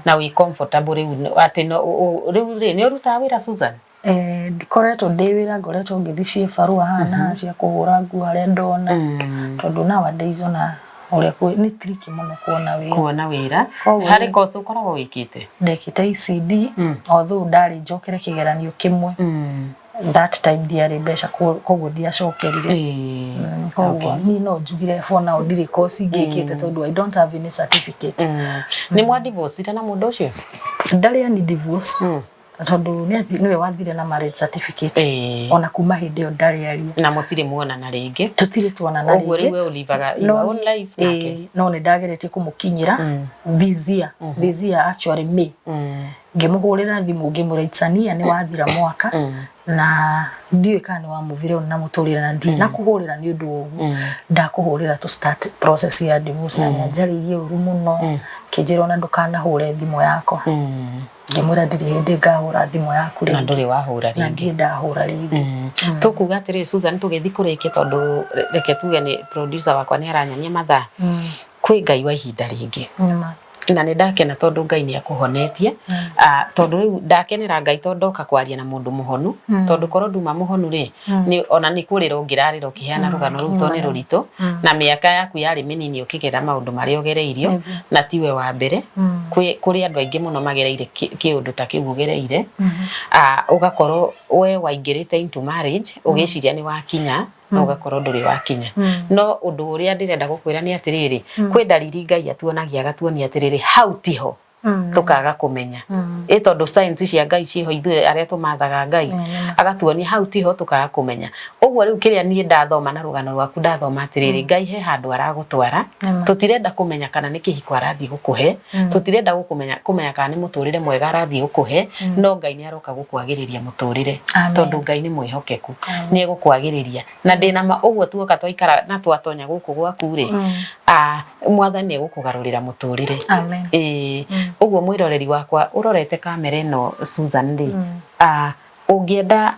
Na wĩ comfortable rĩu atĩ no rĩu rĩ, nĩ ũrutaga wĩra, Susan? Ndikoretwo ndĩ wĩra, ngoretwo ngĩthiĩ ciĩbarũa haha na haha cia kũhũra nguo harĩa ndona, tondũ nowadays ona ũrĩa nĩ tricky mũno kuona wĩra. Kuona wĩra. Koguo Harĩ course ũkoragwo wĩkĩte? Ndekĩte ECD, although ndarĩ njokere kĩgeranio kĩmwe. That time ndiarĩ mbeca, koguo ndiacokerire. Koguo niĩ no njugire for now ndirĩ course ingĩkĩte, tondũ I don't have any certificate. Nĩ mwa-divorcire na mũndũ ũcio? Ndarĩ ani divorce, tondũ nĩwe wathire na marriage certificate. Ona kuma hĩndĩ ĩyo ndarĩ aria. Na mũtirĩ muonana rĩngĩ? Tũtirĩ tuonana Ũguo rĩngĩ. Rĩu we ũlivaga your own life nake? No nĩ ndageretie kũmũkinyĩra this year, this year actually May. Ngĩmũhũrĩra thimũ, ngĩmwĩra itsania nĩ wathira mwaka na ndiũĩ kana nĩ wamũvire na mũtũrĩre, na ndinakũhũrĩra nĩ ũndũ wa ũguo, ndakũhũrĩra to start process ya divorce. Na nĩanjarĩirie ũru mũno, kĩnjĩra ona ndũkanahũre thimũ yakwa. Ngĩmwĩra ndirĩ hĩndĩ ngahũra thimũ yaku Na rĩngĩ. Ndũrĩ wahũra Na rĩngĩ? Ndirĩ ndahũra rĩngĩ. Tũkuga atĩrĩ, Susan, tũgĩthiĩ kũrĩkia, tondũ reke tuge nĩ producer wakwa nĩ aranyonia mathaa, kwĩ Ngai wa ihinda rĩngĩ. Nĩma. Na nĩ ndakena tondũ Ngai nĩ akũhonetie. Ah, tondũ rĩu ndakenera Ngai tondũ ndoka kwaria na mũndũ mũhonu, tondũ korwo nduma mũhonu rĩ, nĩ ona nĩ kũrĩra ũngĩrarĩra ũkĩheana rũgano rũu, tondũ nĩ rũritũ, na mĩaka yaku yarĩ mĩnini ũkĩgerera maũndũ marĩa ũgereirio, na tiwe wa mbere. Kũrĩ andũ aingĩ mũno magereire kĩũndũ ta kĩu ũgereire. Ah, ũgakorwo we waingĩrĩte into marriage ũgĩciria nĩ wakinya, no ũgakorwo ndũrĩ wakinya. No ũndũ ũrĩa ndĩrenda gũkwĩra nĩ atĩrĩrĩ, kwĩ ndariri Ngai atuonagia, agatuonia atĩrĩrĩ, hau tiho, tukaga kũmenya ĩ, tondũ science cia Ngai ciĩho, ithuĩ arĩa tũmathaga Ngai agatuonia hau tiho, tukaga kũmenya. Ũguo rĩu kĩrĩa niĩ ndathoma na rũgano rwaku, ndathoma atĩrĩrĩ, Ngai he handũ aragũtwara. Tũtirenda kũmenya kana nĩ kĩhiko arathiĩ gũkũhe, tũtirenda gũkũmenya kũmenya kana nĩ mũtũrĩre mwega arathiĩ gũkũhe, no Ngai nĩ aroka gũkwagĩrĩria mũtũrĩre. Amen. Tondũ Ngai nĩ mwĩhokeku, nĩ egũkwagĩrĩria, na ndĩna ma ũguo tuoka twaikara na twatonya gũkũ gwaku rĩ, ah, Mwathani egũkũgarũrĩra mũtũrĩre. Amen. Ĩĩ, ũguo mwĩroreri wakwa ũrorete kamera ĩno, Susan rĩ, ah, ũngĩenda,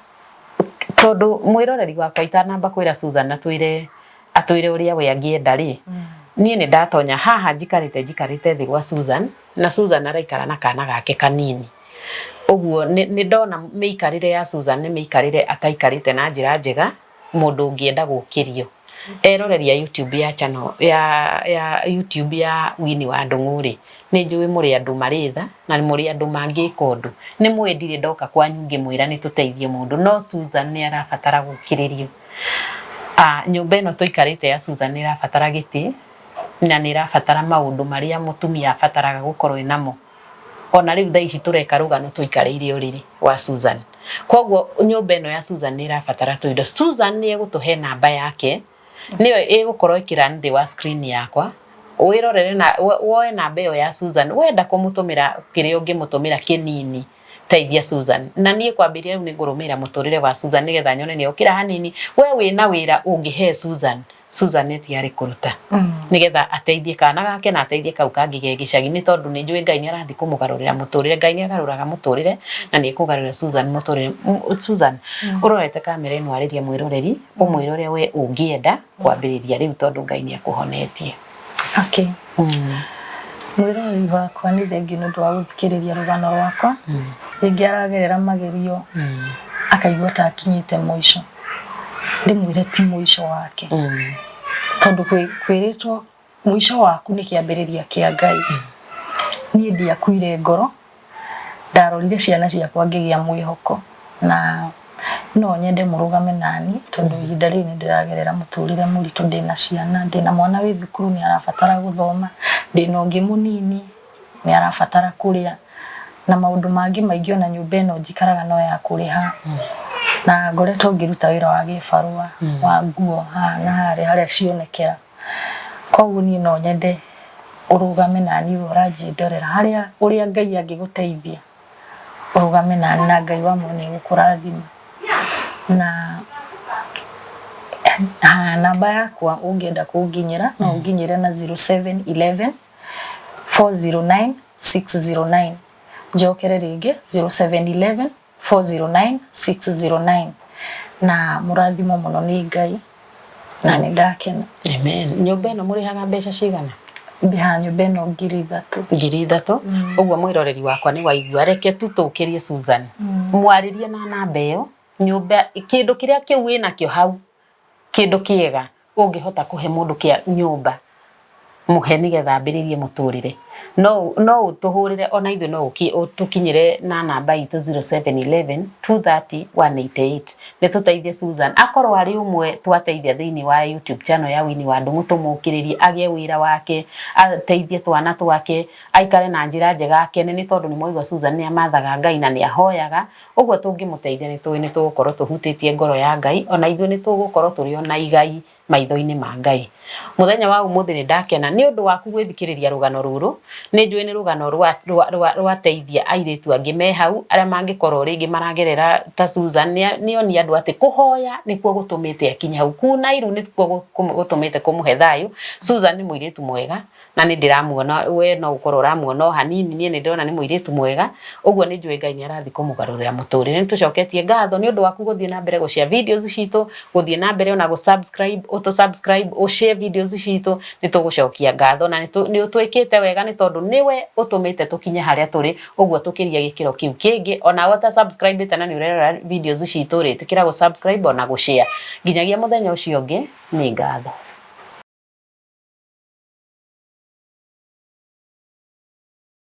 tondũ mwĩroreri wakwa, itanamba kwĩra Susan atwĩre atwĩre ũrĩa we angĩenda rĩ, niĩ nĩ ndatonya haha, njikarĩte thĩ gwa Susan, na Susan araikara na kana gake kanini. Ũguo nĩ ndona mĩikarĩre ya Susan nĩ mĩikarĩre ataikarĩte na njĩra njega. Mũndũ ũngĩenda gũkĩrio eroreria YouTube ya channel ya YouTube ya Winnie wa Ndung'u rĩ, nĩ njũĩ mũrĩ andũ marĩ tha na mũrĩ andũ mangĩka ũndũ. Nĩ mũĩ ndirĩ ndoka kwanyu ngĩmwĩra nĩ tũteithie mũndũ, no Susan nĩ arabatara gũkĩrĩrio. Ah, nyũmba ĩno tũikarĩte ya Susan nĩ ĩrabatara gĩtĩ na nĩ ĩrabatara maũndũ marĩa mũtumia abataraga gũkorwo ĩnamo. Ona rĩu thaa ici tũreka rũgano tũikarĩire ũrĩrĩ wa Susan. Koguo nyũmba ĩno ya Susan nĩ ĩrabatara tũindo. Susan nĩ egũtũhe namba yake, nĩyo ĩgũkorwo ĩkĩrun thĩ wa screen yakwa. Wĩrorere na woe namba ĩyo ya Susan, wenda kũmũtũmĩra kĩrĩa ũngĩmũtũmĩra kĩnini, teithia Susan. Na niĩ kwambĩrĩria rĩu nĩ ngũrũmĩrĩra mũtũrĩre wa Susan, nĩgetha nyone nĩ okĩra hanini. We wĩna wĩra ũngĩhe Susan, Susan nĩ tiarĩ kũruta, nĩgetha ateithie kana gake na ateithie kau kangĩ ge gĩcagi, nĩ tondũ nĩ njũĩ Ngai nĩ arathiĩ kũmũgarũrĩra mũtũrĩre. Ngai nĩ agarũraga mũtũrĩre na nĩ ekũgarũrĩra Susan mũtũrĩre. Susan, ũrorete kamera ĩno, arĩria mwĩroreri, ũmwĩre ũrĩa we ũngĩenda kwambĩrĩria rĩu, tondũ Ngai nĩ akũhonetie. Okay. Mwĩroreri wakwa, nĩ thengiũ nĩ ũndũ wa gũthikĩrĩria rũgano rwakwa. Rĩngĩ aragerera magerio, akaigua ta akinyĩte mũico, ndĩmwĩre ti mũico wake, tondũ kwĩrĩtwo mũico waku nĩ kĩambĩrĩria kĩa Ngai. Niĩ ndiakuire ngoro, ndarorire ciana ciakwa ngĩgĩa mwĩhoko na No nyende mũrũgame nani tondũ ihinda rĩrĩ nĩ ndĩragerera mũtũrĩre mũritũ, ndĩna ciana, ndĩna mwana wĩ thukuru nĩ arabatara gũthoma, ndĩna ũngĩ mũnini nĩ arabatara kũrĩa na maũndũ mangĩ maingĩ, ona nyũmba ĩno njikaraga no ya kũrĩha. Na ngoretwo ngĩruta wĩra wa gĩbarũa wa nguo haha na harĩa harĩa cionekera. Koguo niĩ no nyende ũrũgame nani we ũranjĩndorera harĩa ũrĩa Ngai angĩgũteithia ũrũgame nani na Ngai wa muoyo nĩ egũkũrathima. Na ha, namba yakwa ũngĩenda kũnginyĩra no ũnginyĩre na 0711 409 609. Njokere rĩngĩ 0711 409 609. Na mũrathimwo mũno nĩ Ngai na nĩ ndakena. Amen. Nyũmba ĩno mũrĩhaga mbeca cigana? Ndĩhaga nyũmba ĩno 3000. 3000. Ũguo mwĩroreri wakwa nĩ waigua, reke tu tũkĩrie Susan. Mwarĩrie na namba ĩyo, nyũmba kĩndũ kĩrĩa kĩu wĩnakĩo hau, kĩndũ kĩega ũngĩhota kũhe mũndũ kĩa nyũmba mũhe nĩgetha ambĩrĩrie mũtũrĩre. No no ũtũhũrĩre ona ithuĩ no ũtũkinyĩre na namba itũ 0711 230 188 nĩ tũteithie Susan akorwo arĩ ũmwe twateithia thĩinĩ wa YouTube channel ya Winnie wa Ndung'u, tũmũkĩrĩrie agĩe wĩra wake, ateithie twana twake, aikare na njĩra njega akene, nĩ tondũ nĩ mwaigua Susan nĩ amathaga Ngai na nĩ ahoyaga. Ũguo tũngĩmũteithia nĩ tũĩ nĩ tũgũkorwo tũhutĩtie ngoro ya Ngai, ona ithuĩ nĩ tũgũkorwo tũrĩ ona igai maitho-inĩ ma Ngai. Mũthenya wa ũmũthĩ nĩ ndakena nĩ ũndũ waku gwĩthikĩrĩria rũgano rũrũ, nĩ njũĩ nĩ rũgano rwateithia airĩtu angĩ me hau arĩa mangĩkorwo rĩngĩ maragerera ta Susan. Nĩ onia andũ atĩ kũhoya nĩkuo gũtũmĩte akinye hau, kuna iru nĩkuo gũtũmĩte kũmũhe thayũ. Susan nĩ mũirĩtu mwega na nĩ ndĩramuona, we no ũkorwo ũramuona o hanini, niĩ nĩ ndĩrona nĩ mũirĩtu mwega, ũguo nĩ njũĩ Ngai nĩ arathiĩ kũmũgarũrĩra mũtũrĩre. Nĩ tũcoketie ngatho nĩ ũndũ waku gũthiĩ na mbere gũ share videos citũ, gũthiĩ na mbere ona gũ subscribe, ũtũ subscribe, ũ share videos citũ, nĩ tũgũcokia ngatho na nĩ ũtwĩkĩte wega nĩ tondũ nĩwe ũtũmĩte tũkinye harĩa tũrĩ, ũguo tũkĩria gĩkĩro kĩu kĩngĩ. Onawe ũta subscribe ĩte na nĩ ũrerora videos citũ rĩ, ĩtĩkĩra gũ subscribe ona gũ share. Nginyagia mũthenya ũcio ũngĩ, nĩ ngatho.